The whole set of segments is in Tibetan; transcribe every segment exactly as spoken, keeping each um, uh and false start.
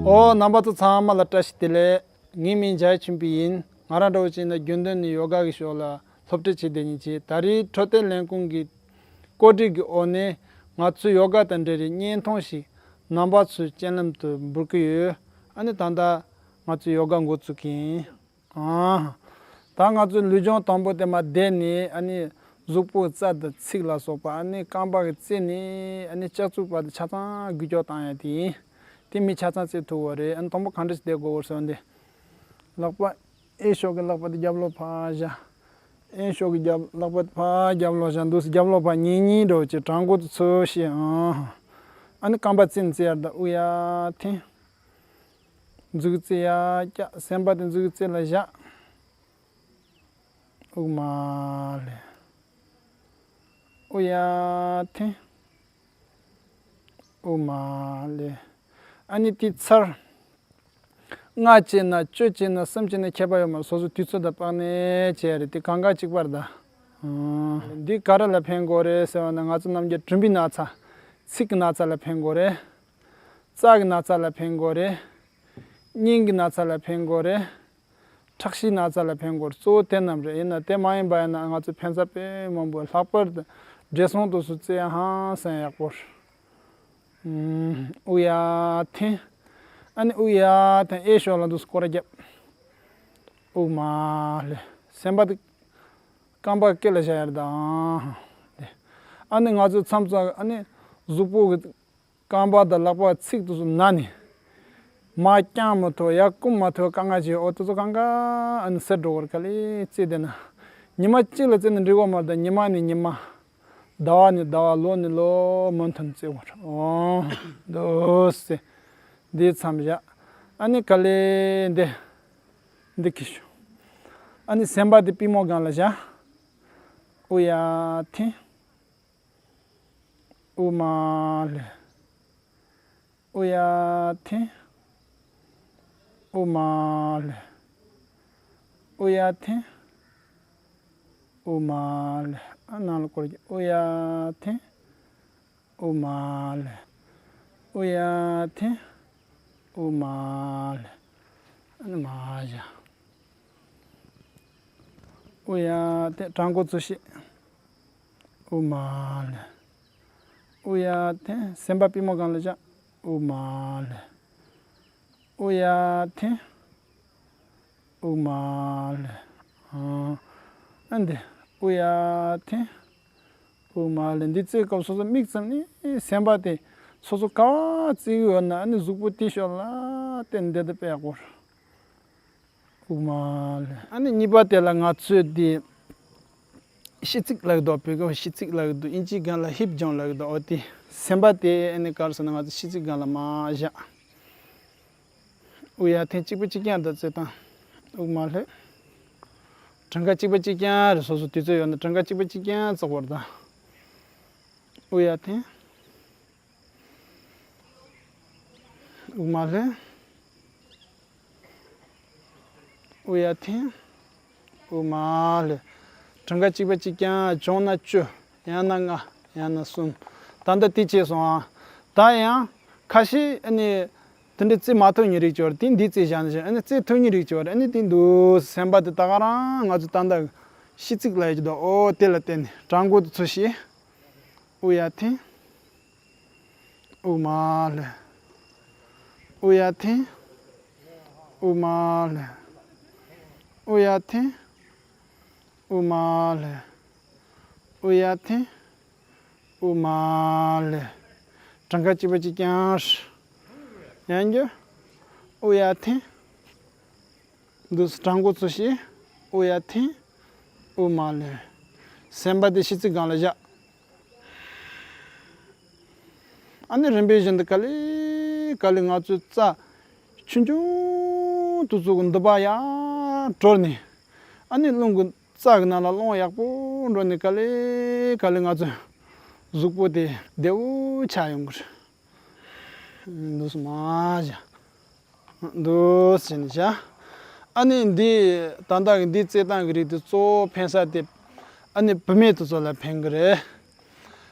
ཨོ། རྣམ་པ་ཚོ་ཚང་མ་ལ་བཀྲ་ཤིས་བདེ་ལེགས། ངའི་མིང་འཇའ་ཆེན་པོ་ཡིན། ང་རང་འདྲ་བོ་ཅིག་ཡིན་ན་རྒྱུན་དུ་ནས་ཡོ་ག་གི་ཕྱོགས་ལ་སློབ་ཁྲིད་བྱེད་བསྡད་མཁན་ཅིག་ད་རེས་འཕྲོད་བསྟེན་ལས་ཁུངས་ཀྱི་བཀོད་སྒྲིག་གི་འོག་ནས་ང་ཚོས་ཡོ་ག་དང་འབྲེལ་བའི་བརྙན་ཐུང་ཞིག་རྣམ་པ་ཚོའི་སྤྱན་ལམ་དུ་འབུལ་གྱི་ཡོད། ཨ་ནི་ད་ལྟ་ང་ཚོས་ཡོ་ག་འགོ་བཙུགས་ཀྱི་ཡིན། ཨང་། ད་ང་ཚོའི་ལུས་སྦྱོང་དང་པོ་དེ་མར་བསྡད་ནས། ཨ་ནི་གཟུགས་པོའི་རྩ་དང་ཚིགས་ལ་སོགས་པ། ཨ་ནི་རྐང་པ་གི་རྩེ་ནས་ཨ་ནི་ལྕགས་ཚུགས་བར་དུ་ཆ་ཚང་འགུལ་སྐྱོད་བཏང་ཡ་དེ་ཡིན། དེ་མི་ཆ་ཚང་རྩེ་ཐུབ་པ་རེད། ཨ་ནི་དང་པོ་གང་འདྲ་ཞིག་བསྡད་དགོས་པར་སོང་སྟེ། ལག་པ་གཡས་ཕྱོགས་ཀྱི་ལག་པ་དེ་རྒྱབ་ལོགས་ཕར་བཞག་གཡོན་ཕྱོགས་ཀྱི་རྒྱབ་ལག་པ་དེ་ཕར་རྒྱབ་ལོགས་བཞག་འདུག་རྒྱབ་ལོགས་ཕར་གཉིས་གཉིས་འགྲོ་བྱས། བྲང་ཁོག་ཏུ་ཚུར་བཞག་ཨང་། ཨ་ནི་རྐང་པ་རྩེ་ནས་རྩེ་ཡར་དང་དབུགས་ཡར་འཐེན། མཛུབ་གུ་རྩེ་ཡར་བཀྱག་སེམས་པ་དེ་མཛུབ་གུ་རྩེ་ལ་བཞག་དབུགས་མར་ལེན། དབུགས་ཡར་འཐེན། དབུགས་མར་ལེན། ཨ་ནི་དེའི་ཚར། ལྔ་བྱས་ན་བཅུ་བྱས་ན་གསུམ་བྱས་ན་ཁྱད་པར་ཡོད་མ་རེད། སོ་སོའི་དུས་ཚོད་དང་དཔག་ནས་བྱས་རེད། དེ་གང་ག་གཅིག་པ་རེད་ད། ཨང་། འདི་ག་རེ་ལ་ཕན་གྱི་ཡོད་རེད་ཟེར་བ་ན། ང་ཚོ་ནམ་རྒྱུན་གྲུམ་པའི་ན་ཚ། ཚིགས་ཀྱི་ན་ཚ་ལ་ཕན་གྱི་ཡོད་རེད། རྩ་གི་ན་ཚ་ལ་ཕན་གྱི་ཡོད་རེད། སྙིང་གི་ན་ཚ་ལ་ཕན་གྱི་ཡོད་རེད། ཁྲག་ཤེད་ན་ཚ་ལ་ཕན་གྱི་ཡོད་རེད། གཙོ་བོ་དེ་རྣམས་རེད། ཡིན་ན་དེ་མ་ཡིན་པ་ཡིན་ན་ང་ཚོ་ཕན་ས་དཔེ་མང་པོ། ལྷག་པར་དུ་བགྲེས་སོང་དེ་ཚོ་རྩེ་ཡ་ཧང་སང་ཡག་པོ་རེད། ཨུམ། དབུགས་ཡར་འཐེན། ཨ་ནི་དབུགས་ཡར་འཐེན། གཡས་ཕྱོགས་ལ་འདུག་སྐོར་ར་བརྒྱབ། དབུགས་མར་ལེན། སེམས་པ་དེ་རྐང་པ་སྐེ་ལ་བཞག་ཡ་རེད་ད། ཨང་། དེ། ཨ་ནི་ང་ཚོའི་མཚམས་མཚམས་ཨ་ནི་གཟུགས་པོ་གི་རྐང་པ་དང་ལག་པ་ཚིགས་དེ་ཚོ་ན་ནས། མར་བརྐྱངས་མི་ཐུབ། ཡར་བསྐུམ་མ་ཐུབ། དཀའ་ངལ་ཅིག་འོ་དེ་ཚོ་གང་ག་ཨ་ནི་སེལ་འགྲོ་གི་རེད། ག་ལེར་རྩེ་བསྡད་ན། ཉི་མ་གཅིག་ལ་རྩེ་ན་འགྲིག་གི་མ་རེད་ད། ཉི་མ་ནས་ཉི་མ། ཟླ་བ་ནས་ཟླ་བ། ལོ་ནས་ལོ། མུ་མཐུད་རྩེ་དགོས་རེད། ཨོ། འདུག་སེ། འདི་མཚམས་བཞག་ཨ་ནི་ག་ལེར་འདི། འདི་གི་ཤོག་ཨ་ནི་སེམས་པ་དེ་པུས་མོ་སྒང་ལ་བཞག་དབུགས་ཡར་འཐེན། དབུགས་མར་ལེན། དབུགས་ཡར་འཐེན། དབུགས་མར་ལེན། དབུགས་ཡར་འཐེན། དབུགས་མར་ལེན། ཨ་ནང་ལ་སྐོར་རྒྱབ། དབུགས་ཡར་འཐེན། དབུགས་མར་ལེན། དབུགས་ཡར་འཐེན། དབུགས་མར་ལེན། ཨ་ནི་མར་བཞག་དབུགས་ཡར་འཐེན། བྲང་ཁོག་ཚུར་བཤེད། དབུགས་མར་ལེན། དབུགས་ཡར་འཐེན། སེམས་པ་པུས་མོ་སྒང་ལ་བཞག་དབུགས་མར་ལེན། དབུགས་ཡར་འཐེན། དབུགས་མར་ལེན། ཨ་འདི། དབུགས་ཡར་འཐེན། དབུགས་མར་ལེན། འདི་རྩེ་སྐབས་སོ་སོ་མིག་བཙུམ་ནས་སེམས་པ་དེ་སོ་སོ་ག་པར་རྩེ་གི་ཡོད་ན། ཨ་ནི་གཟུགས་པོ་དེའི་ཕྱོགས་ལ་བལྟས་ནས་བསྡད་དེ་དཔེ་ཡག་པོ་རེད། དབུགས་མར་ལེན། ཨ་ནི་གཉིས་པ་དེ་ལ་ང་ཚོས་འདི་གཤིས་ཚིག་ལབ་ཀྱི་འདུག་བོད་སྐད་གཤིས་ཚིག་ལབ་ཀྱི་འདུག་དབྱིན་ཇིའི་སྒང་ལ་ཧིབ་ཇོན་ལབ་ཀྱི་འདུག་འོ་དེ་སེམས་པ་དེ་ཨ་ནི་ག་རེ་ཟེར་ན། ང་ཚོ་གཤིས་ཚིག་སྒང་ལ་མར་བཞག་དབུགས་ཡར་འཐེན། གཅིག་པ་གཅིག་རྐྱང་དང་རྩེ་སྟངས། དབུགས་མར་ལེན། གྲངས་ཀ་གཅིག་པ་གཅིག་རྐྱང་རེད། སོ་སོ་དུས་ཚོད་ཡོད་ན་གྲངས་ཀ་གཅིག་པ་གཅིག་རྐྱང་བཙུགས་པ་རེད་ད། དབུགས་ཡར་འཐེན། དབུགས་མར་ལེན། དབུགས་ཡར་འཐེན། དབུགས་མར་ལེན། གྲངས་ཀ་གཅིག་པ་གཅིག་རྐྱང་། བྱུང་ན་བཅུ། ཡང་ན་ལྔ། ཡང་ན་གསུམ། ད་ལྟ་དེ་བྱས་སོང་ཨ། ད་ཡང་ཁ་ཤས་ཨ་ནི་དེ་འདྲ་རྩེ་མ་ཐུབ་མཁན་རིགས་ཅིག་ཡོད་རེད། དེ་འདི་རྩེ་བཞག་ནས་བཞག་ཨ་ནི་རྩེ་ཐུབ་མཁན་རིགས་ཅིག་ཡོད་རེད། ཨ་ནི་དེ་འདུག་སེམས་པ་དེ་ད་ག་རང་ང་ཚོ་ད་ལྟ་གཤིས་ཚིག་ལབ་ཀྱི་འདུག་འོ་དེ་ལ་བརྟེན་ནས་བྲང་ཁོག་ཏུ་ཚུར་བཤེད། དབུགས་ཡར་འཐེན། དབུགས་མར་ལེན། དབུགས་ཡར་འཐེན། དབུགས་མར་ལེན། དབུགས་ཡར་འཐེན། དབུགས་མར་ལེན། དབུགས་ཡར་འཐེན། དབུགས་མར་ལེན། གྲངས་ཀ་གཅིག་པ་གཅིག་རྐྱང་། ཡང་བསྐྱར། དབུགས་ཡར་འཐེན། འདུག་སེ་བྲང་ཁོག་ཚུར་བཤེད། དབུགས་ཡར་འཐེན། དབུགས་མར་ལེན། སེམས་པ་དེ་གཤིས་ཚིག་སྒང་ལ་བཞག་ཨ་ནི་རིམ་པས་བཞིན་དུ་ག་ལེ་ག་ལེ་ང་ཚོའི་རྩ་ཆུང་ཆུང་དེ་ཚོ་གི་མདུད་པ་ཡར་དྲོལ་ནས། ཨ་ནི་རླུང་གི་རྩ་གི་ནང་ལ་རླུང་ཡག་པོ་འགྲོ་ནས་ག་ལེ་ག་ལེ་ང་ཚོའི་གཟུགས་པོ་དེ་བདེ་བོ་ཆགས་ཡོང་གི་རེད། འདུག་སེ་མར་བཞག་འདུག་སེ་བྱས་ནས་བཞག་ཨ་ནི་འདི་ད་ལྟ་གི་འདི་རྩེ་སྟངས་ཀྱི་རིགས་དེ་གཙོ་བོ་ཕན་ས་དེ་ཨ་ནི་བུད་མེད་དེ་ཚོ་ལ་ཕན་གི་རེད།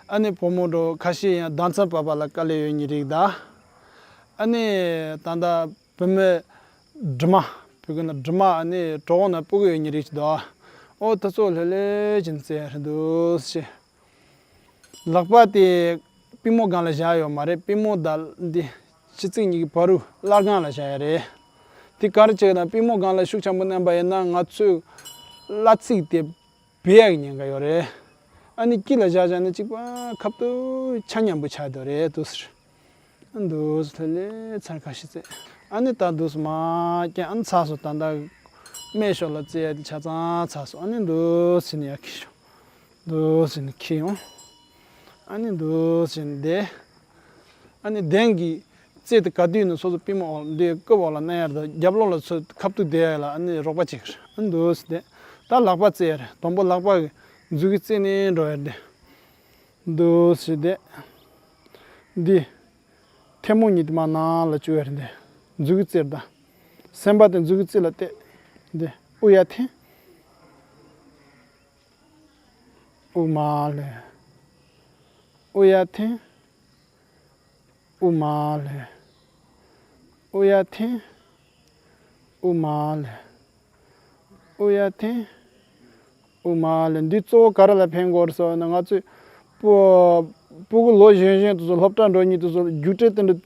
ཨ་ནི་བུ་མོ་འདྲ་བོ་ཁ་ཤས་ཡང་ཟླ་མཚན་བབས་པ་ལ་དཀའ་ལས་ཡོད་མཁན་རིགས་དང་། ཨ་ནི་ད་ལྟ་བུད་མེད་གྲིབ་མ། བོད་སྐད་ན་གྲིབ་མ། ཨ་ནི་གྲོད་ཁོག་ན་སྤུ་གུ་ཡོད་མཁན་རིགས་ཅིག་འདུག་ཨོ་དེ་ཚོ་ལྷོད་ལྷོད་བྱས་ནས་བཙལ་ཡ་རེད་འདུག་ཟེར། ལག་པ་དེ་པུས་མོ་སྒང་ལ་བཞག་ཡོད་མ་རེད། པུས་མོ་དང་འདི་ཕྱི་ཚིགས་གཉིས་ཀྱི་བར་དུ་སླར་སྒང་ལ་བཞག་ཡ་རེད། དེ་ག་རེ་བྱེད་ན། པུས་མོ་སྒང་ལ་ཤུགས་ཆེན་པོ་མནན་པ་ཡིན་ན་ང་ཚོའི་བརླ་རྩེ་དེ་བུད་ཡག་གི་ཉེན་ཁ་ཡོད་རེད། ཨ་ནི་དཀྱིལ་ལ་བཞག་བཞག་ན་གཅིག་པ་ཁ་ཐུག་ཆ་མཉམ་པོ་ཆགས་འདུག་རེད་འདུག་ཟེར། ཨ་འདུག་ཟེར་ལྷོད་ལྷོད་ཚར་ཁ་ཤས་བཙལ། ཨ་ནི་ད་འདུག་ཟེར་མར་བསྐྱལ། ཨ་ནི་ཚར་སོང་། ད་ལྟ་སྨད་ཕྱོགས་ལ་བཙལ་ཡ་དེ་ཆ་ཚང་ཚར་སོང་། ཨ་ནི་འདུག་ཟེར་ནས་ཡར་འཁྱེར་ཤོག་འདུག་ཟེར་ནས་འཁྱེར་ཡོང་། ཨ་ནི་འདུག་ཟེར་ནས་བསྡད། ཨ་ནི་གདན་གྱི་རྩེ་དེ་ག་དུས་ཡིན་ན་སོ་སོ་པུས་མོ་འོག་འདི་རྐུབ་འོག་ལ་མནན་ཡ་དང་རྒྱབ་ལོགས་ལ་ཚུར་ཁ་ཐུག་བསྡད་ཡ་ལ་ཨ་ནི་རོགས་པ་བྱེད་ཀྱི་རེད། ཨ་ནི་འདུག་ཟེར་བསྡད། ད་ལག་པ་བཙལ་ཡ་རེད། དང་པོ་ལག་པ་གི་མཛུབ་གུའི་རྩེ་ནས་འགྲོ་ཡ་རེད། འདུག་ཟེར་བསྡད། འདི་ཐལ་མོ་གཉིས་དེ་མར་ནང་ལ་བཅུག་ཡ་རེད། འདི་མཛུབ་གུའི་རྩེར་ད། སེམས་པ་དེ་མཛུབ་གུའི་རྩེ་ལ་གཏད། འདི་དབུགས་ཡར་འཐེན། དབུགས་མར་ལེན། དབུགས་ཡར་འཐེན། དབུགས་མར་ལེན། དབུགས་ཡར་འཐེན། དབུགས་མར་ལེན། དབུགས་ཡར་འཐེན། དབུགས་མར་ལེན། འདི་གཙོ་བོ་ག་རེ་ལ་ཕན་གྱི་ཡོད་རེད་ཟེར་ན། ང་ཚོས་སྤུ་སྤུ་གུ་ལོ་གཞོན་གཞོན་དེ་ཚོ་སློབ་གྲྭ་འགྲོ་མཁན་དེ་ཚོ་རྒྱུགས་སྤྲོད་དེ་འདྲ་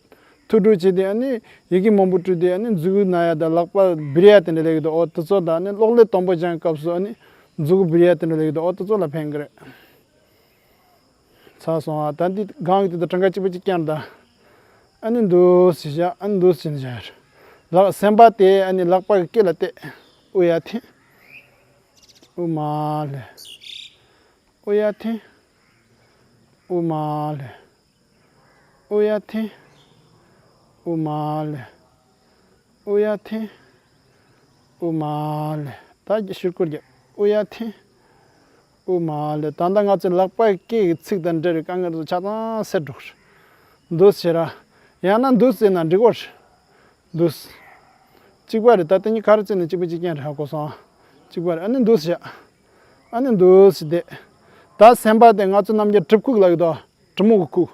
ཐུགས་སྤྲོ་བྱས་ཏེ། ཨ་ནི་ཡི་གེ་མང་པོ་བྲིས་ཏེ། ཨ་ནི་མཛུབ་གུ་ན་ཡ་དང་ལག་པ་འབུར་ཡ་དེ་འདྲ་ལབ་ཀྱི་འདུག་ཨོ་དེ་ཚོ་དང་། ཨ་ནི་གློག་ཀླད་དང་པོ་སྦྱང་སྐབས་སུ་ཨ་ནི་མཛུབ་གུ་འབུར་ཡ་དེ་འདྲ་ལབ་ཀྱི་འདུག་ཨོ་དེ་ཚོ་ལ་ཕན་གྱི་རེད། ཚར་སོང་ཨ། ད་འདི་སྒང་གི་དེ་དང་གྲངས་ཀ་གཅིག་པ་གཅིག་རྐྱང་རེད་ད། ཨ་ནི་འདུག་སེ་བཞག་ཨ་ནི་འདུག་སེ་བཞག་ལག་སེམས་པ་དེ་ཨ་ནི་ལག་པ་གི་སྐེ་ལ་གཏད། དབུགས་ཡར་འཐེན། དབུགས་མར་ལེན། དབུགས་ཡར་འཐེན། དབུགས་མར་ལེན། དབུགས་ཡར་འཐེན། དབུགས་མར་ལེན། དབུགས་ཡར་འཐེན། དབུགས་མར་ལེན། ད་ཕྱིར་སྐོར་རྒྱབ། དབུགས་ཡར་འཐེན། དབུགས་མར་ལེན། ད་ལྟ་ང་ཚོའི་ལག་པ་སྐེ་གི་ཚིགས་དང་འབྲེལ་བའི་དཀའ་ངལ་དེ་ཚོ་ཆ་ཚང་སེལ་འགྲོ་གི་རེད། འདུག་སེ་ར། ཡང་ན་འདུག་སེ་ན་འགྲིག་གོ་རེད། འདུག་སེ། གཅིག་པ་རེད། ད་ལྟ་གཉིས་ག་རེ་བརྩིས་ན་གཅིག་པ་གཅིག་རྐྱང་རེད། ཧ་གོ་སོང་ཨ། གཅིག་པ་རེད། ཨ་ནི་འདུག་སེ་བཞག་ཨ་ནི་འདུག་སེ་བསྡད། ད་སེམས་པ་དེ་ང་ཚོ་རྣམ་རྒྱལ་གྲིབ་ཁུག་ལབ་ཀྱི་འདུག་གྲིབ་མོ་གི་ཁུག་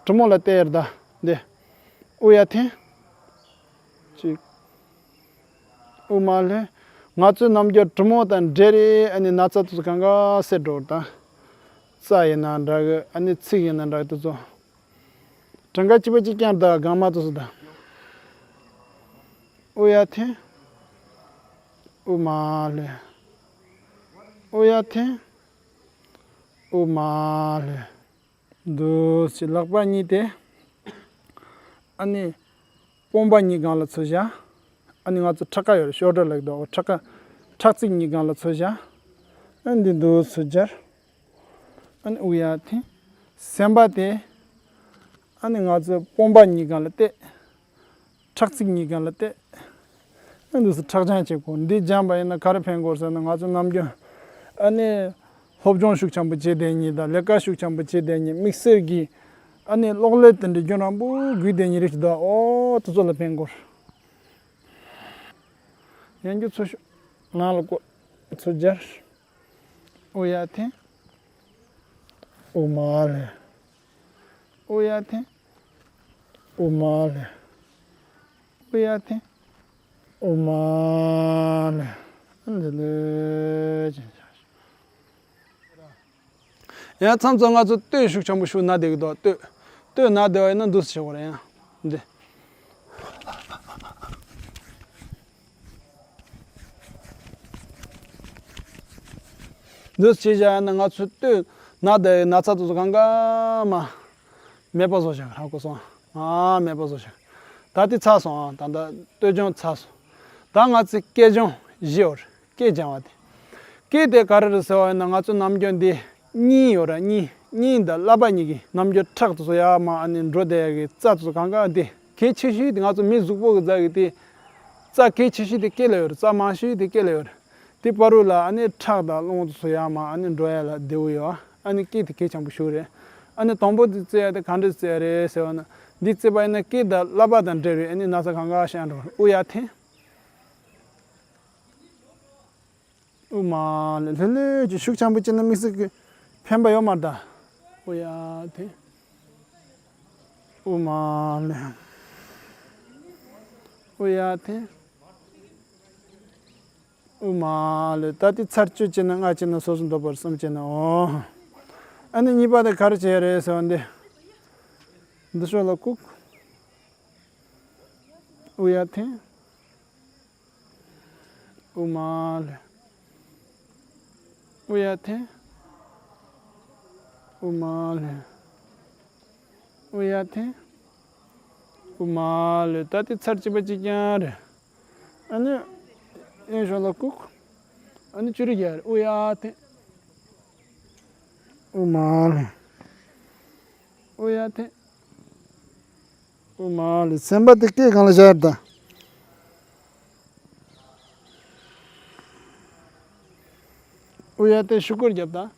གྲིབ་མོ་ལ་གཏད་ཡ་རེད་ད། འདི། དབུགས་ཡར་འཐེན། གཅིག་དབུགས་མར་ལེན། ང་ཚོའི་རྣམ་རྒྱལ་གྲིབ་མོ་དང་འབྲེལ་བའི་ཨ་ནི་ན་ཚ་དེ་ཚོ་གང་ག་སེལ་འགྲོ་གི་རེད་ད། རྩ་ཡིན་ན་འདྲ་གི། ཨ་ནི་ཚིགས་ཡིན་ན་འདྲ་གི། དེ་ཚོ་གྲངས་ཀ་གཅིག་པ་གཅིག་རྐྱང་རེད་ད། སྒང་མ་དེ་ཚོ་ད། དབུགས་ཡར་འཐེན། དབུགས་མར་ལེན། དབུགས་ཡར་འཐེན། དབུགས་མར་ལེན། འདུག་སེ་ལག་པ་གཉིས་དེ། ཨ་ནི་པུས་མོ་གཉིས་སྒང་ལ་ཚུར་བཞག་ཨ་ནི་ང་ཚོ་ཕྲག་ཁ་ཡོད་རེད། ཤོལ་ཌར་ལབ་ཀྱི་འདུག་ཕྲག་ཁ། ཕྲག་ཚིགས་གཉིས་སྒང་ལ་ཚུར་བཞག་ཨ་ནི་འདི་འདུག་སེ་སྦྱར། ཨ་ནི་དབུགས་ཡར་འཐེན། སེམས་པ་དེ། ཨ་ནི་ང་ཚོ་པུས་མོ་གཉིས་སྒང་ལ་གཏད། ཕྲག་ཚིགས་གཉིས་སྒང་ལ་གཏད། ཨ་འདུག་སེ་ཁྲག་སྦྱང་བྱེད་དགོས། འདི་སྦྱངས་པ་ཡིན་ན་ག་རེ་ཕན་གོ་ཟེར་ན། ང་ཚོ་ནམ་རྒྱུན་ཨ་ནི་སློབ་སྦྱོང་ཤུགས་ཆེན་པོ་བྱེད་བསྡད་མཁན་དང་། ལས་ཀ་ཤུགས་ཆེན་པོ་བྱེད་བསྡད་མཁན། དམིགས་བསལ་གྱིས་ཨ་ནི་གློག་ཀླད་དེ་འདྲ་རྒྱུན་རིང་པོ་སྒུག་བསྡད་མཁན་རིགས་ཤིག་འདུག་ཨོ་དེ་ཚོ་ལ་ཕན་གོ། ཡང་རྒྱུ་ཚུར་ཤོག་ནང་ལ་བཀོད། ཚུར་སྦྱར། དབུགས་ཡར་འཐེན། དབུགས་མར་ལེན། དབུགས་ཡར་འཐེན། དབུགས་མར་ལེན། དབུགས་ཡར་འཐེན། དབུགས་མར་ལེན། ལེ་ལེ་ཅན་བྱ། ཡང་མཚམས་མཚམས་ང་ཚོ་སྟོད་ཤུགས་ཆེན་པོ་ཤུགས་ན་བསྡད་ཀྱི་འདུག་སྟོད། སྟོད་ན་བསྡད་པ་ཡིན་ན་འདུག་སེ་བྱེད་དགོས་རེད། ཡང་འདི། འདུག་སེ་བྱས་བཞག་ཡིན་ན་ང་ཚོའི་སྟོད་ན་བསྡད་ཡའི་ན་ཚ་དེ་ཚོ་གང་ག་མ་མེད་པ་བཟོ་བཞག་ཧ་གོ་སོང་། ཨ་མེད་པ་བཟོ་བཞག་ད་དེ་ཚར་སོང་། ཨ་ད་ལྟ་སྟོད་སྦྱོང་ཚར་སོང་། ད་ང་ཚོའི་སྐེ་སྦྱོང་བཞི་ཡོད་རེད། སྐེ་སྦྱང་བ་དེ། སྐེ་དེ་ག་རེ་རེད་ཟེར་བ་ཡིན་ན། ང་ཚོ་ནམ་རྒྱུན་འདི་སྙིང་ཡོད་ར། སྙིང་། སྙིང་དང་ཀླད་པ་གཉིས་ཀྱི་ནམ་རྒྱུན་ཁྲག་དེ་ཚོ་ཡར་མར་ཨ་ནི་འགྲོ་བསྡད་ཡ་གི་རྩ་དེ་ཚོ་གང་ག་དེ། གལ་ཆེ་ཤོས་དེ་ང་ཚོ་མི་གཟུགས་པོ་གི་རྩ་གི་དེ། རྩ་གལ་ཆེ་ཤོས་དེ་སྐེ་ལ་ཡོད་རེད། རྩ་མང་ཤོས་དེ་སྐེ་ལ་ཡོད་རེད། དེ་བར་དུ་ལ་ཨ་ནི་ཁྲག་དང་རླུང་དེ་ཚོ་ཡར་མར་ཨ་ནི་འགྲོ་ཡ་ལ་བདེ་བོ་ཡོད། ཨ་ནི་སྐེ་དེ་གལ་ཆེན་པོ་ཞིག་རེད། ཨ་ནི་དང་པོ་དེ་བཙལ་ཡ་དེ་ག་འདྲ་བཙལ་ཡ་རེད་ཟེར་བ་ན། འདི་བཙལ་བ་ཡིན་ན་སྐེ་དང་ཀླད་པ་དང་འབྲེལ་བའི་ཨ་ནི་ན་ཚ་གང་ག་ཤར་འགྲོ་རེད། དབུགས་ཡར་འཐེན། དབུགས་མར་ལེན། ལྷོད་ལྷོད་ཀྱིས་ཤུགས་ཆེན་པོ་བྱས་ན་དམིགས་བསལ་གྱི་ཕན་པ་ཡོད་མ་རེད་ད། དབུགས་ཡར་འཐེན། དབུགས་མར་ལེན། དབུ་ཡར་འཐེན། དབུ་མར་ལུས། ད་དེ་ཚར་བཅུ་བྱས་ན་ལྔ་བྱས་ན་སོ་སོ་འདོད་པར་གསུམ་བྱས་ན་འོ། ཨ་ནི་གཉིས་པ་དེ་ག་རེ་བྱས་རེད་ཟེར་བ་འདི། འདི་ཕྱོགས་ལ་བཀུག་དབུ་ཡར་འཐེན། དབུ་མར་ལུས། དབུ་ཡར་འཐེན། དབུ་མར་ལུས། དབུ་ཡར་འཐེན། དབུ་མར་ལུས། ད་དེ་ཚར་གཅིག་པ་གཅིག་རྐྱང་རེད། ཨ་ནི་གཡོན་ཕྱོགས་ལ་བཀུག་ཨ་ནི་བཅུ་རིག་ཡར་དབུ་ཡར་འཐེན། དབུ་མར་ལུས། དབུ་ཡར་འཐེན། དབུ་མར་ལུས། སེམས་པ་དེ་སྐེ་སྒང་ལ་བཞག་ད། དབུ་ཡར་འཐེན། ཤུགས་ཀྱིས་རྒྱབ་ད།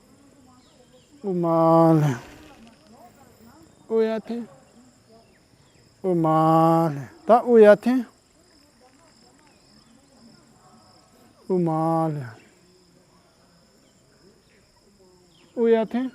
དབུ་མར་ལུས། དབུ་ཡར་འཐེན། དབུ་མར་ལུས། ད་དབུ་ཡར་འཐེན། དབུ་མར་ལུས། དབུ་ཡར་འཐེན།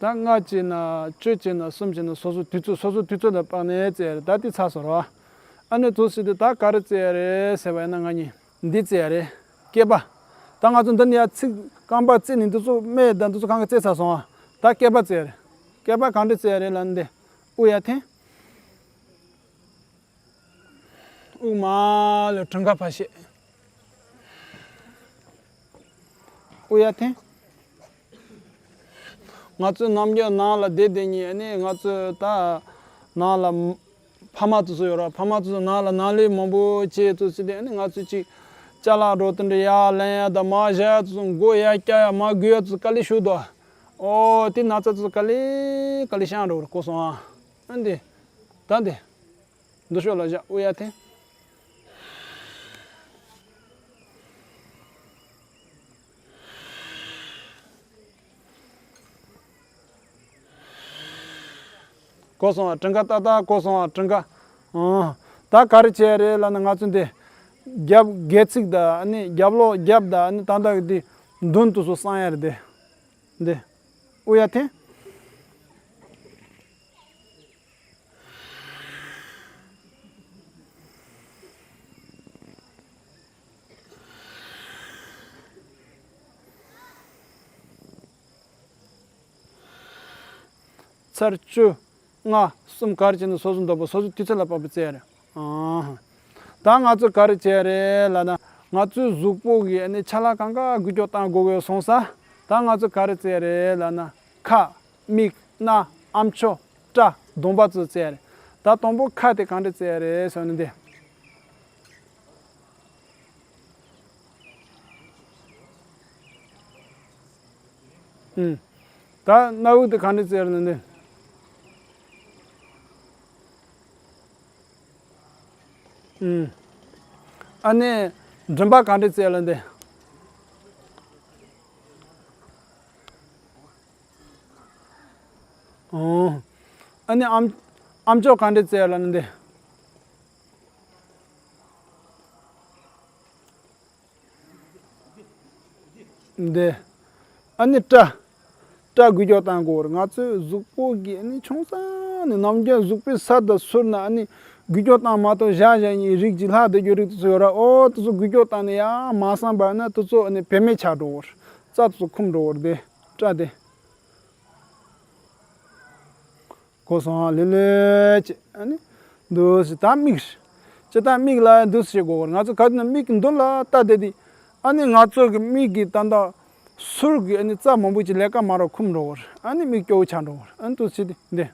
ད་ལྔ་བྱས་ན་བཅུ་བྱས་ན་གསུམ་བྱས་ན་སོ་སོ་དུས་ཚོད་སོ་སོ་དུས་ཚོད་ལ་དཔག་ནས་རྩེ་ཡ་རེད། ད་དེ་ཚར་སོང་ར། ཨ་ནི་དུས་ཚོད་དེ་ད་ག་རེ་རྩེ་ཡ་རེད་ཟེར་བ་ཡིན་ན་ང་གཉིས་འདི་རྩེ་ཡ་རེད། སྐེད་པ། ད་ང་ཚོ་འདི་ནས་ཡར་ཚིགས་རྐང་པ་རྩེ་ནས་འདི་ཚོ་སྨད་དང་འདི་ཚོ་གང་ག་རྩེ་ཚར་སོང་ཨ། ད་སྐེད་པ་རྩེ་ཡ་རེད། སྐེད་པ་གང་འདྲ་རྩེ་ཡ་རེད་ལབ་ན་འདི། དབུ་ཡར་འཐེན། དབུ་མར་ལུས། གྲངས་ཀ་ཕར་བཤད། དབུ་ཡར་འཐེན། ང་ཚོའི་ནམ་རྒྱུན་ནང་ལ་བསྡད་བསྡད་ཉིན་ཨ་ནི་ང་ཚོའི་ད་ནང་ལ་ཕ་མ་དེ་ཚོ་ཡོད་ར། ཕ་མ་དེ་ཚོ་ནང་ལ་ནང་ལས་མང་པོ་བྱས་དུས་ཚོད་དེ་ཨ་ནི་ང་ཚོས་ཅིག་ཅ་ལག་འགྲོ་དེ་འདྲ་ཡར་ལེན་ཡ་དང་མར་བཞག་ཡ་དེ་ཚོ་མགོ་ཡར་བཀྱག་ཡ་མར་སྒུར་ཡ་དེ་ཚོ་དཀའ་ལས་ཞིག་འདུག་ཨོ་དེ་ན་ཚ་དེ་ཚོ་དཀའ་ལས་དཀའ་ལས་བཤད་འགྲོ་ར། གོ་སོང་ཨ། ཨ་འདི་ད་འདི། འདི་ཕྱོགས་ལ་བཞག་དབུ་ཡར་འཐེན། གོ་སོང་ཨ། གྲངས་ཀ་ཏག་ཏག་གོ་སོང་ཨ། གྲངས་ཀ་ཨང་། ད་ག་རེ་བྱས་རེད་ལབ་ན་ང་ཚོ་འདི་རྒྱབ་སྒལ་ཚིགས་དང་ཨ་ནི་རྒྱབ་ལོགས་རྒྱབ་དང་ཨ་ནི་ད་ལྟ་གི་འདི་མདུན་དེ་ཚོ་གསང་ཡ་རེད་དེ། འདི་དབུ་ཡར་འཐེན། ཚར་བཅུ། ལྔ། གསུམ་ག་རེ་བྱས་ན་སོ་སོ་འདོད་པ་སོ་སོ་དུས་ཚོད་ལ་དཔག་པའི་རྩེ་ཡ་རེད། ཨང་། ད་ང་ཚོ་ག་རེ་བྱས་རེད་ལབ་ན་ང་ཚོའི་གཟུགས་པོ་གི་ཨ་ནི་ཆ་ལག་གང་ག་འགུལ་སྐྱོད་བཏང་དགོས་ཀྱི་སོང་ཙང་ད་ང་ཚོ་ག་རེ་རྩེ་ཡ་རེད་ལབ་ན་ཁ། མིག། སྣ། ཨམ་ཅོག་སྐྲ། གདོང་པ་ཚོ་རྩེ་ཡ་རེད། ད་དང་པོ་ཁ་དེ་གང་འདྲ་རྩེ་ཡ་རེད་ཟེར་ན་འདི། ཨུམ། ད་སྣ་བུག་དེ་གང་འདྲ་རྩེ་ཡ་རེད་ན་འདི། ཨུམ། ཨ་ནི་མགྲིན་པ་གང་འདྲ་རྩེ་ཡ་རེད་ན་འདི། ཨོ། ཨ་ནི་ཨམ་ཨམ་ཅོག་གང་འདྲ་རྩེ་ལབ་ན་འདི། འདི། ཨ་ནི་སྐྲ། སྐྲ་འགུལ་སྐྱོད་བཏང་དགོས་རེད། ང་ཚོའི་གཟུགས་པོ་གི་ཨ་ནི་ཆུང་ས་ནས་ནམ་རྒྱུན་གཟུགས་པོའི་ས་དང་ཟུར་ན་ཨ་ནི་འགུལ་སྐྱོད་བཏང་མ་གཏོགས་བཞག་བཞག་ཡིན་རིགས་ཀྱི་ལྷག་བསྡད་རྒྱུ་རིགས་དེ་ཚོ་ཡོད་ར། ཨོ་དེ་ཚོ་འགུལ་སྐྱོད་བཏང་ནས་ཡར་མ་སངས་པ་ན་དེ་ཚོ་ཨ་ནི་བེད་མེད་ཆགས་འགྲོ་གི་རེད། རྩ་དེ་ཚོ་འཁུམས་འགྲོ་གི་རེད། དེ་སྐྲ་དེ། གོ་སོང་ཨ། ལེ་ལེ་བྱས་ཨ་ནི་འདུག་སེ་ད་མིག་ཅི་ད་མིག་ལ་འདུག་སེ་བྱེད་དགོས་གོ་ང་ཚོ་ག་དུས་ན་མིག་གི་མདུན་ལ་ལྟ་བསྡད་དེ་ཨ་ནི་ང་ཚོ་གི་མིག་གི་ད་ལྟ་ཟུར་གི་ཨ་ནི་རྩ་མང་པོ་ཅིག་ལས་ཀ་མ་རག་འཁུམས་འགྲོ་གོ་ཨ་ནི་མིག་སྐྱོ་བོ་ཆགས་འགྲོ་གོ་ཨ་ནི་འདུག་སེ་བྱས་དེ་འདི་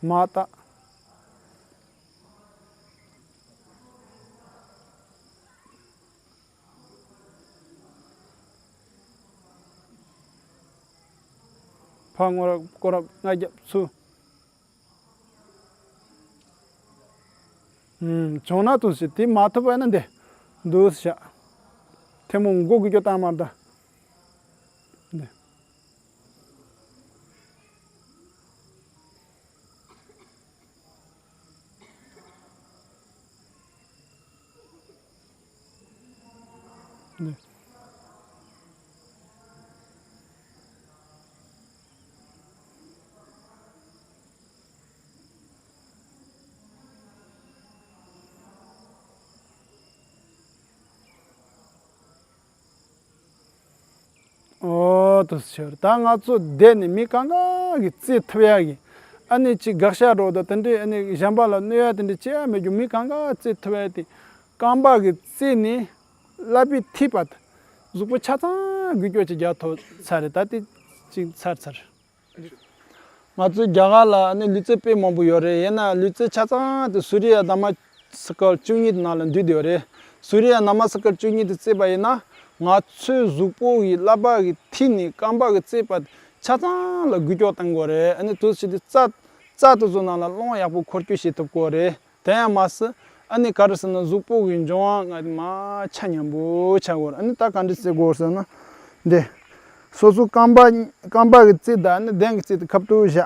མ་ལྟ། ཕར་སྔོན་རབས་སྐོར་རབས་ལྔ་བརྒྱབ་ཚུར། ཨུམ། བྱུང་ན་ཐུགས་སུ་ཆུད། དེ་མ་ཐུབ་པ་ཡིན་ན་འདི་འདུག་སེ་བཞག་ཐལ་མོ་མགོ་སྒུར་རྒྱུ་བཏང་མ་ད། འདི། ཨོ་དུ་ཟེར། ད་ང་ཚོ་བསྡད་ནས་མི་གང་ག་གི་རྩེ་ཐུབ་ཡ་གི། ཨ་ནི་ཅིག་དགག་བྱ་རོགས་དང་དེ་འདྲས། ཨ་ནི་གཞན་པ་ལ་གནོད་ཡ་དེ་འདྲས་བྱེད་ཡ་མེད་རྒྱུ། མི་གང་ག་རྩེ་ཐུབ་ཡ་དེ། རྐང་པ་གི་རྩེ་ནས་ཀླད་པའི་མཐིལ་བར་གཟུགས་པོ་ཆ་ཚང་འགུལ་སྐྱོད་ཅིག་རྒྱག་ཐུབ་ཚར་རེད། ད་དེ་ཅིག་ཚར་ཚར། ང་ཚོའི་རྒྱ་གར་ལ་ནི་ལུས་རྩལ་དཔེ་མང་པོ་ཡོད་རེད། ཡིན་ན་ལུས་རྩལ་ཆ་ཚང་དེ་སུ་རི་ཡ་ན་མ་སི་ཀར་བཅུ་གཉིས་དེ་ནང་ལ་འདུས་བསྡད་ཡོད་རེད། སུ་རི་ཡ་ན་མ་སི་ཀར་བཅུ་གཉིས་དེ་རྩེ་བ་ཡིན་ན། ང་ཚོའི་གཟུགས་པོ་ཡི་ཀླད་པ་གི་མཐིལ་ནས་རྐང་པ་གི་རྩེ་བར་ཆ་ཚང་ལ་འགུལ་སྐྱོད་གཏང་དགོས་རེད། ཨ་ནི་དུས་ཕྱིས་དེ་རྩ་རྩ་དེ་ཚོ་ནང་ལ་རླུང་ཡག་པོ་འཁོར་སྐྱོད་བྱེད་ཐུབ་དགོས་རེད། དེ་ཡང་མ་ཟད། ཨ་ནི་ག་རེ་ཟེར་ན། གཟུགས་པོ་གི་འབྱུང་བ་ལྔ་དེ་མར་ཆ་མཉམ་པོ་ཆ་དགོས་རེད། ཨ་ནི་ད་ག་འདྲ་བྱེད་དགོས་ཟེར་ན། འདི། སོ་སོ་རྐང་པ་རྐང་པ་གི་རྩེ་དང་ཨ་ནི་གདན་གི་རྩེ་དེ་ཁ་ཐུག་བཞག་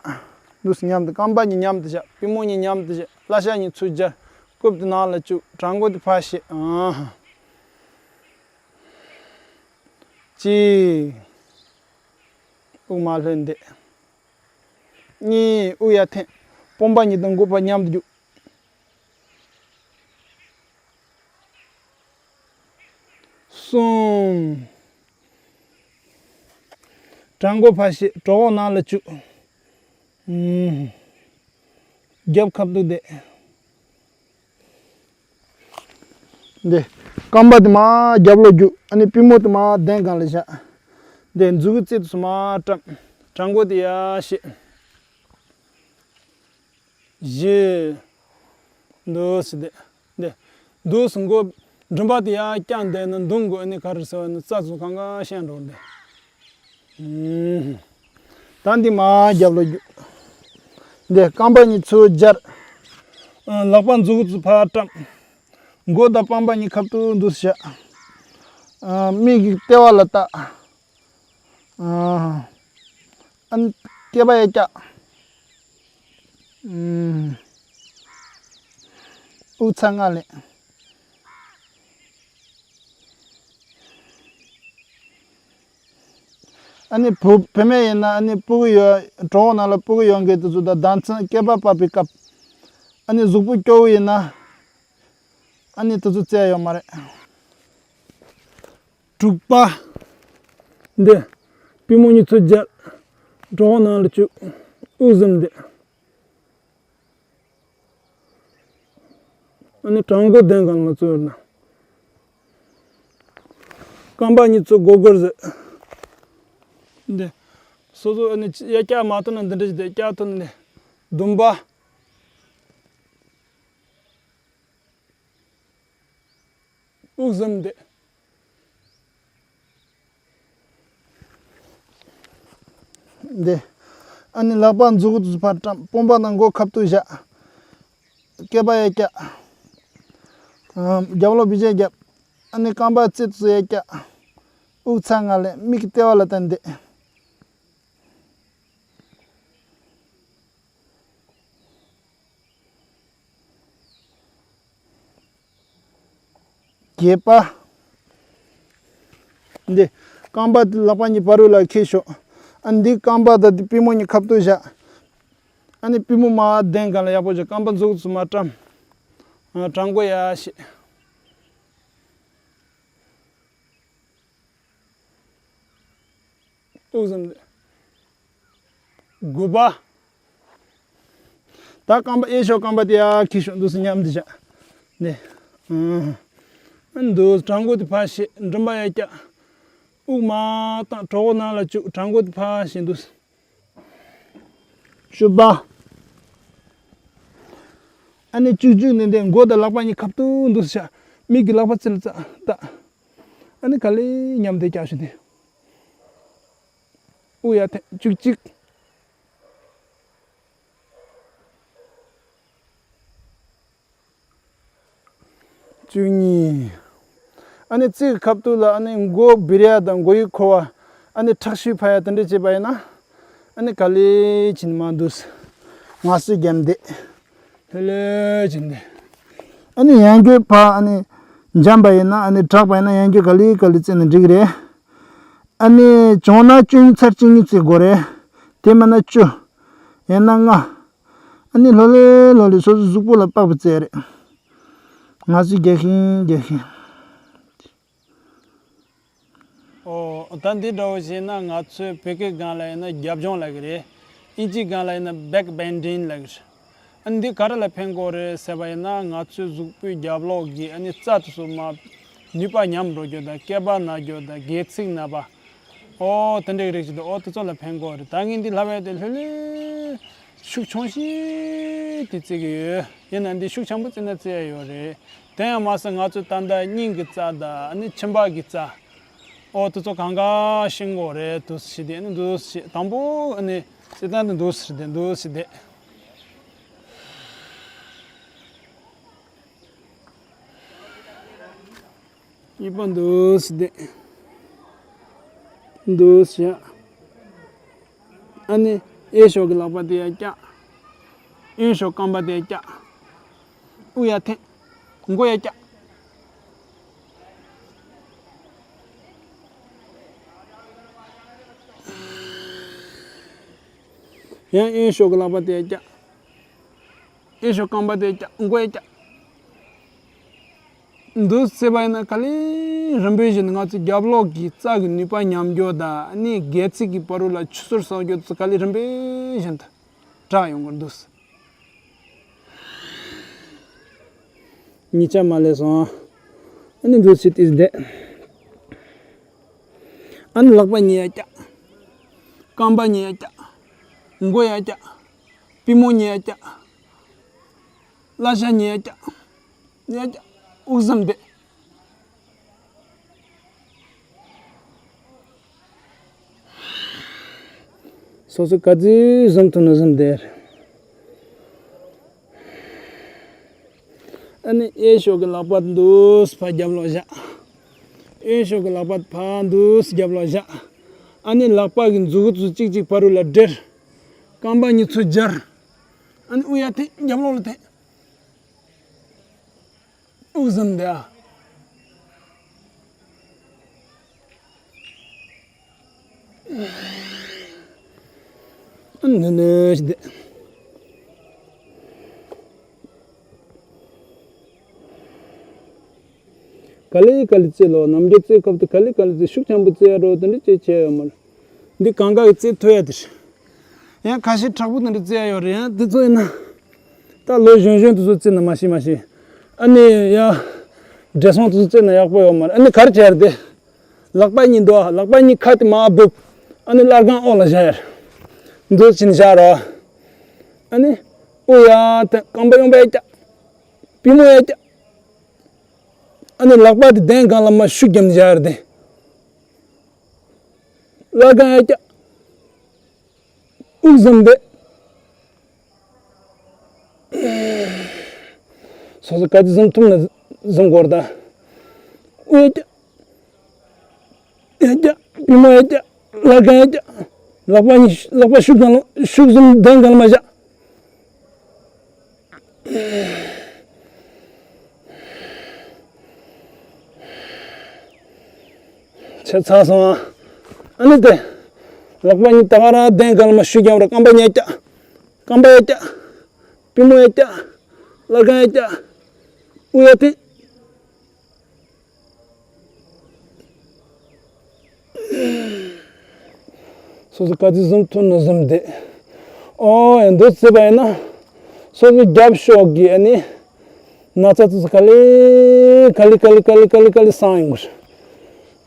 འདུག་སེ་མཉམ་དུ། རྐང་པ་གཉིས་མཉམ་དུ་བཞག་པུས་མོ་གཉིས་མཉམ་དུ་བཞག་བརླ་ཤ་གཉིས་ཚུར་སྦྱར། རྐུབ་དེ་ནང་ལ་བཅུག་བྲང་མགོ་དེ་ཕར་བཤེད། ཨ། གཅིག་དབུགས་མར་ལྷོད་བསྡད། གཉིས། དབུགས་ཡར་འཐེན། དཔུང་པ་གཉིས་དང་མགོ་ཕར་མཉམ་དུ་རྒྱུག་གསུམ། བྲང་མགོ་ཕར་བཤེད། གྲོད་ཁོག་ནང་ལ་བཅུག་ཨུམ། རྒྱབ་ཁ་ཐུག་བསྡད། འདི། རྐང་པ་དེ་མར་རྒྱབ་ལོག་རྒྱུག་ཨ་ནི་པུས་མོ་དེ་མར་གདན་སྒང་ལ་བཞག་འདི། མཛུབ་གུ་རྩེ་དེ་ཚོ་མར་བཀྲམ། བྲང་མགོ་དེ་ཡར་བཤེད། བཞི། འདུག་སེ་བསྡད། འདི། འདུག་སེ་མགོ་མགྲིན་པ་དེ་ཡར་བརྐྱངས་བསྡད་ན་མདུང་གི་ཨ་ནི་ག་རེ་ཟེར་བ་ནི་རྩ་ཚོ་གང་ག་ཤན་འགྲོ་འདི། ཨུམ། ད་འདི་མར་རྒྱབ་ལོག་རྒྱུག་འདི་རྐང་པ་གཉིས་ཚུར་སྦྱར། ཨ། ལག་པ་མཛུབ་གུ་ཚོ་ཕར་བཀྲམ། མགོ་དང་པང་པ་གཉིས་ཁ་ཐུག་འདུག་སེ་བཞག་ཨ། མིག་གི་ལྟེ་བ་ལ་བལྟ། ཨ། ཨ་ནི་སྐེད་པ་ཡར་བཀྱག་ཨུམ། དབུགས་ཚ་ང་ལེན། ཨ་ནི་བུ་བུད་མེད་ཡིན་ན་ཨ་ནི་སྤུ་གུ་ཡོད། གྲོད་ཁོག་ནང་ལ་སྤུ་གུ་ཡོད་མཁན་དེ་ཚོ་དང་ཟླ་མཚན་སྐེད་པ་བབས་པའི་སྐབས། ཨ་ནི་གཟུགས་པོ་སྐྱོ་བོ་ཡིན་ན། ཨ་ནི་དེ་ཚོ་རྩེ་ཡོད་མ་རེད། དྲུག་པ། འདི། པུས་མོ་གཉིས་ཚུར་སྦྱར། གྲོད་ཁོག་ནང་ལ་བཅུག་དབུགས་ཟིམ་བསྡད། ཨ་ནི་བྲང་མགོ་གདན་སྒང་ལ་བཙུགས་ན། རྐང་པ་གཉིས་ཚུར་སྒོར་སྒོར་བཟོས། འདི། སོ་སོ་ཨ་ནི་ཡར་བཀྱག་མ་ཐུབ་ན་འདི་འདྲ་ཞིག་བསྡད། བཀྱག་ཐུབ་ན་འདི། བདུན་པ། དབུགས་ཟིམ་བསྡད། འདི། ཨ་ནི་ལག་པ་མཛུབ་གུ་ཚོ་ཕར་བཀྲམ། དཔུང་པ་དང་མགོ་ཁ་ཐུག་བཞག་སྐེད་པ་ཡར་བཀྱག་ཨ། རྒྱབ་ལོག་བི་ཇེ་རྒྱབ། ཨ་ནི་རྐང་པ་རྩེ་ཚོ་ཡར་བཀྱག་དབུགས་ཚ་ང་ལེན། མིག་གི་ལྟེ་བ་ལ་བལྟ་བསྡད། བརྒྱད་པ། འདི། རྐང་པ་དེ་ལག་པ་གཉིས་བར་དུ་ལ་འཁྱེར་ཤོག་ཨ། འདི་རྐང་པ་དང་འདི་པུས་མོ་གཉིས་ཁ་ཐུག་བཞག་ཨ་ནི་པུས་མོ་མར་གདན་སྒང་ལ་ཡག་པོ་བྱས། རྐང་པ་མཛུབ་གུ་ཚོ་མར་བཀྲམ། ཨ། བྲང་མགོ་ཡར་བཤེད། དབུགས་ཟིམ་བསྡད། དགུ་པ། ད་རྐང་པ་གཡས་ཕྱོགས་རྐང་པ་དེ་ཡར་འཁྱེར་ཤོག་འདུག་སེ་མཉམ་དུ་བཞག་འདི། ཨ། འདུག་བྲང་མགོ་དེ་ཕར་བཤེད། མགྲིན་པ་ཡར་བཀྱག་དབུགས་མར་བཏང་། གྲོད་ཁོག་ནང་ལ་བཅུག་བྲང་མགོ་དེ་ཕར་བཤེད་འདུག་བཅུ་པ། ཨ་ནི་བཅུ་གཅིག་ནས་འདི་མགོ་དང་ལག་པ་གཉིས་ཁ་ཐུག་འདུག་སེ་བཞག་མིག་གི་ལག་པ་རྩེ་ལ་བལྟ། ཨ་ནི་ག་ལེར་མཉམ་དུ་བཀྱག་ཤོག་འདི། དབུགས་ཡར་འཐེན། བཅུ་གཅིག་བཅུ་གཉིས། ཨ་ནི་རྩེ་གི་ཁ་ཐུག་ལ་ཨ་ནི་མགོ་སྦིར་ཡ་དང་མགོ་ཡི་ཁུ་བ། ཨ་ནི་ཁྲག་ཤུགས་འཕར་ཡ་དེ་འདྲ་བྱས་པ་ཡིན་ན། ཨ་ནི་ག་ལེར་བྱས་ནས་མར་འདུག་སེ་ངལ་གསོ་བརྒྱབ་བསྡད། ལྷོད་ལྷོད་བྱས་ནས་བསྡད། ཨ་ནི་ཡང་སྒོས་ཕར་ཨ་ནི་ འཇམ་པ་ཡིན་ན་ཨ་ནི་དྲག་པ་ཡིན་ན་ཡང་བསྐྱར་ག་ལེ་ག་ལེ་བརྩེས་ན་འགྲིག་རེད། ཨ་ནི་བྱུང་ན་བཅུ་གཉིས་ཚར་གཅིག་གཉིས་བརྩེ་དགོས་རེད། དེ་མིན་ན་བཅུ། ཡང་ན་ལྔ། ཨ་ནི་ལྷོད་ལྷོད་ལྷོད་ལྷོད་སོ་སོའི་གཟུགས་པོ་ལ་དཔག་པའི་རྩལ་རེད། ང་ཚོས་རྒྱག་ཤིང་རྒྱག་ཤིང་། ཨོ། ད་འདི་འདྲ་བོ་བྱས་ན་ང་ཚོའི་བོད་སྐད་སྒང་ལ་ཡིན་ན་རྒྱབ་ལྗོངས་ལབ་ཀྱི་རེད། ཨིན་ཇིའི་སྒང་ལ་ཡིན་ན་back bending ལབ་ཀྱི་རེད། ཨ་ནི་འདི་ག་རེ་ལ་ཕན་གྱི་རེད་ཟེར་བ་ཡིན་ན་ང་ཚོའི་གཟུགས་པོའི་རྒྱབ་ལོགས་ཀྱི་ཨ་ནི་རྩ་དེ་ཚོ་མར་ནུས་པ་ཉམས་འགྲོ་རྒྱུ་དང་སྐེད་པ་ན་རྒྱུ་དང་སྒལ་ཚིགས་ན་བ། ཨོ་དེ་འདྲའི་རིགས་ཅིག་འདུག་ཨོ་དེ་ཚོ་ལ་ཕན་གྱི་རེད། ད་ངས་འདི་ལབ་ཡ་དེ་ལྷོད་ལྷོད་ཤུགས་ཆུང་ཤོས་དེ་བརྩི་གི་ཡོད། ཡིན་ན་འདི་ཤུགས་ཆེན་པོ་བརྩི་ན་བརྩི་ཡ་ཡོད་རེད། དེ་ཡང་མ་ཟད་ང་ཚོས་ད་ལྟ་སྙིང་གི་རྩ་དང་ཨ་ནི་མཆིན་པ་གི་རྩ། ཨོ་དེ་ཚོ་གང་ག་ཤེས་དགོས་རེད། འདུག་སེ་བྱས་ཏེ་ཨ་ནི་འདུག་སེ་བྱས། དང་པོ་ཨ་ནི་སྲིད་སྟངས་དེ་འདུག་སེ་བྱས་ཏེ་འདུག་སེ་བྱས་ཏེ། གཉིས་པ་འདུག་སེ་བསྡད། འདུག་སེ་བཞག་ཨ་ནི་གཡས་ཕྱོགས་ཀྱི་ལག་པ་དེ་ཡར་བཀྱག་གཡོན་ཕྱོགས་རྐང་པ་དེ་ཡར་བཀྱག་དབུགས་ཡར་འཐེན། མགོ་ཡར་བཀྱག་ཡང་གཡོན་ཕྱོགས་ཀྱི་ལག་པ་དེ་ཡར་བཀྱག་གཡས་ཕྱོགས་རྐང་པ་དེ་ཡར་བཀྱག་མགོ་ཡར་བཀྱག་འདུག་སེ་བྱས་པ་ཡིན་ན་ག་ལེ་རིམ་པས་བཞིན་ང་ཚོའི་རྒྱབ་ལོགས་ཀྱི་རྩ་གི་ནུས་པ་ཉམས་རྒྱུ་དང་ཨ་ནི་སྒལ་ཚིགས་ཀྱི་བར་དུ་ལ་ཆུ་སོར་ཟག་རྒྱུ་དེ་ཚོ་ག་ལེ་རིམ་པས་བཞིན་དུ་དྲག་ཡོང་གི་འདུག་གཉིས་ཆ་མ་ལས་སོང་། ཨ་ནི་འདུག་སེ་བསྡད། ཨ་ནི་ལག་པ་གཉིས་ཡར་བཀྱག་རྐང་པ་གཉིས་ཡར་བཀྱག་མགོ་ཡར་བཀྱག་པུས་མོ་གཉིས་ཡར་བཀྱག་བརླ་ཤ་གཉིས་ཡར་བཀྱག་ཡར་བཀྱག་དབུགས་ཟིན་བསྡད། སོ་སོ་ག་ཚོད་ཟིན་ཐུབ་ན་ཟིན་བསྡད། ཨ་ནི་གཡས་ཕྱོགས་ཀྱི་ལག་པ་འདུག་སེ་ཕར་རྒྱབ་ལོགས་བཞག་གཡོན་ཕྱོགས་ཀྱི་ལག་པ་ཕར་འདུག་སེ་རྒྱབ་ལོགས་བཞག་ཨ་ནི་ལག་པ་གི་མཛུབ་གུ་ཚོ་གཅིག་གཅིག་བར་དུ་ལ་སྦྲེལ། རྐང་པ་གཉིས་ཚུར་སྦྱར། ཨ་ནི་དབུགས་ཡར་འཐེན། རྒྱབ་ལོགས་ལ་འཐེན། དབུགས་ཟིན་བསྡད་ཨ། ཨ་ནི་ནི་ཞིག་བསྡད། ག་ལེ་ག་ལེ་བརྩེ་ལོ། ནམ་རྒྱུན་བརྩེ་སྐབས་དུ་ག་ལེ་ག་ལེ་བརྩེ། ཤུགས་ཆེན་པོ་བརྩེ་ཡ་རོ། དེ་འདྲ་ཅིག་བྱས་ཡོད་མ་རེད། འདི་གང་ག་གི་བརྩེ་ཐུབ་ཡ་དེ་རེད། ཡང་ཁ་ཤས་དྲག་པོ་དེ་འདྲ་བརྩེ་ཡ་ཡོད་རེད། ཡང་དེ་ཚོ་ཡིན་ན་ད་ལོ་གཞོན་གཞོན་དེ་ཚོ་བརྩེ་ན་མ་ཤེས་མ་ཤེས། ཨ་ནི་ཡ་བགྲེས་སོང་དེ་ཚོ་བརྩེ་ན་ཡག་པོ་ཡོད་མ་རེད། ཨ་ནི་ག་རེ་བྱས་རེད་དེ། ལག་པ་གཉིས་འདུག་ལག་པ་གཉིས་ཁ་དེ་མར་སྦུབ། ཨ་ནི་སླར་ཁང་འོག་ལ་བཞག་ཡ་རེད། འདུག་སེ་བྱས་ནས་བཞག་རོགས། ཨ་ནི་དབུགས་ཡར་འཐེན། རྐང་པ་གཡོན་པ་ཡར་བཀྱག་པུས་མོ་ཡར་བཀྱག་ཨ་ནི་ལག་པ་དེ་གདན་སྒང་ལ་མར་ཤུགས་བརྒྱབ་ནས་བཞག་ཡ་རེད་དེ། སླར་ཁང་ཡར་བཀྱག་དབུགས་ཟིན་བསྡད། སོ་སོ་ག་ཚོད་ཟིན་ཐུབ་ན་ཟིན་དགོས་རེད་ད། དབུགས་ཡར་བཀྱག་ཡར་བཀྱག་པུས་མོ་ཡར་བཀྱག་སླར་ཁང་ཡར་བཀྱག་ལག་པ་གཉིས་ལག་པ་ཤུགས་སྒང་ལ་ཤུགས་ཟིན་གདན་སྒང་ལ་མར་བཞག་བྱས་ཚར་སོང་ཨ། ཨ་ནི་དེ། ལག་པ་གཉིས་ད་ག་རང་གདན་སྒང་ལ་མར་ཤུགས་རྒྱབ་རོགས། རྐང་པ་གཉིས་བཀྱག་རྐང་པ་ཡར་བཀྱག་པུས་མོ་ཡར་བཀྱག་སླར་ཁང་ཡར་བཀྱག་དབུགས་ཡར་འཐེན། སོ་སོ་ག་ཚོད་ཟིན་ཐུབ་ན་ཟིན་བསྡད། ཨོ་ཡ་འདུག་སེ་བྱས་པ་ཡིན་ན། སོ་སོ་རྒྱབ་ཕྱོགས་ཀྱི་ཨ་ནི། ན་ཚ་དེ་ཚོ་ག་ལེ་ག་ལེ་ག་ལེ་ག་ལེ་ག་ལེ་ག་ལེ་སངས་ཡོང་གི་རེད།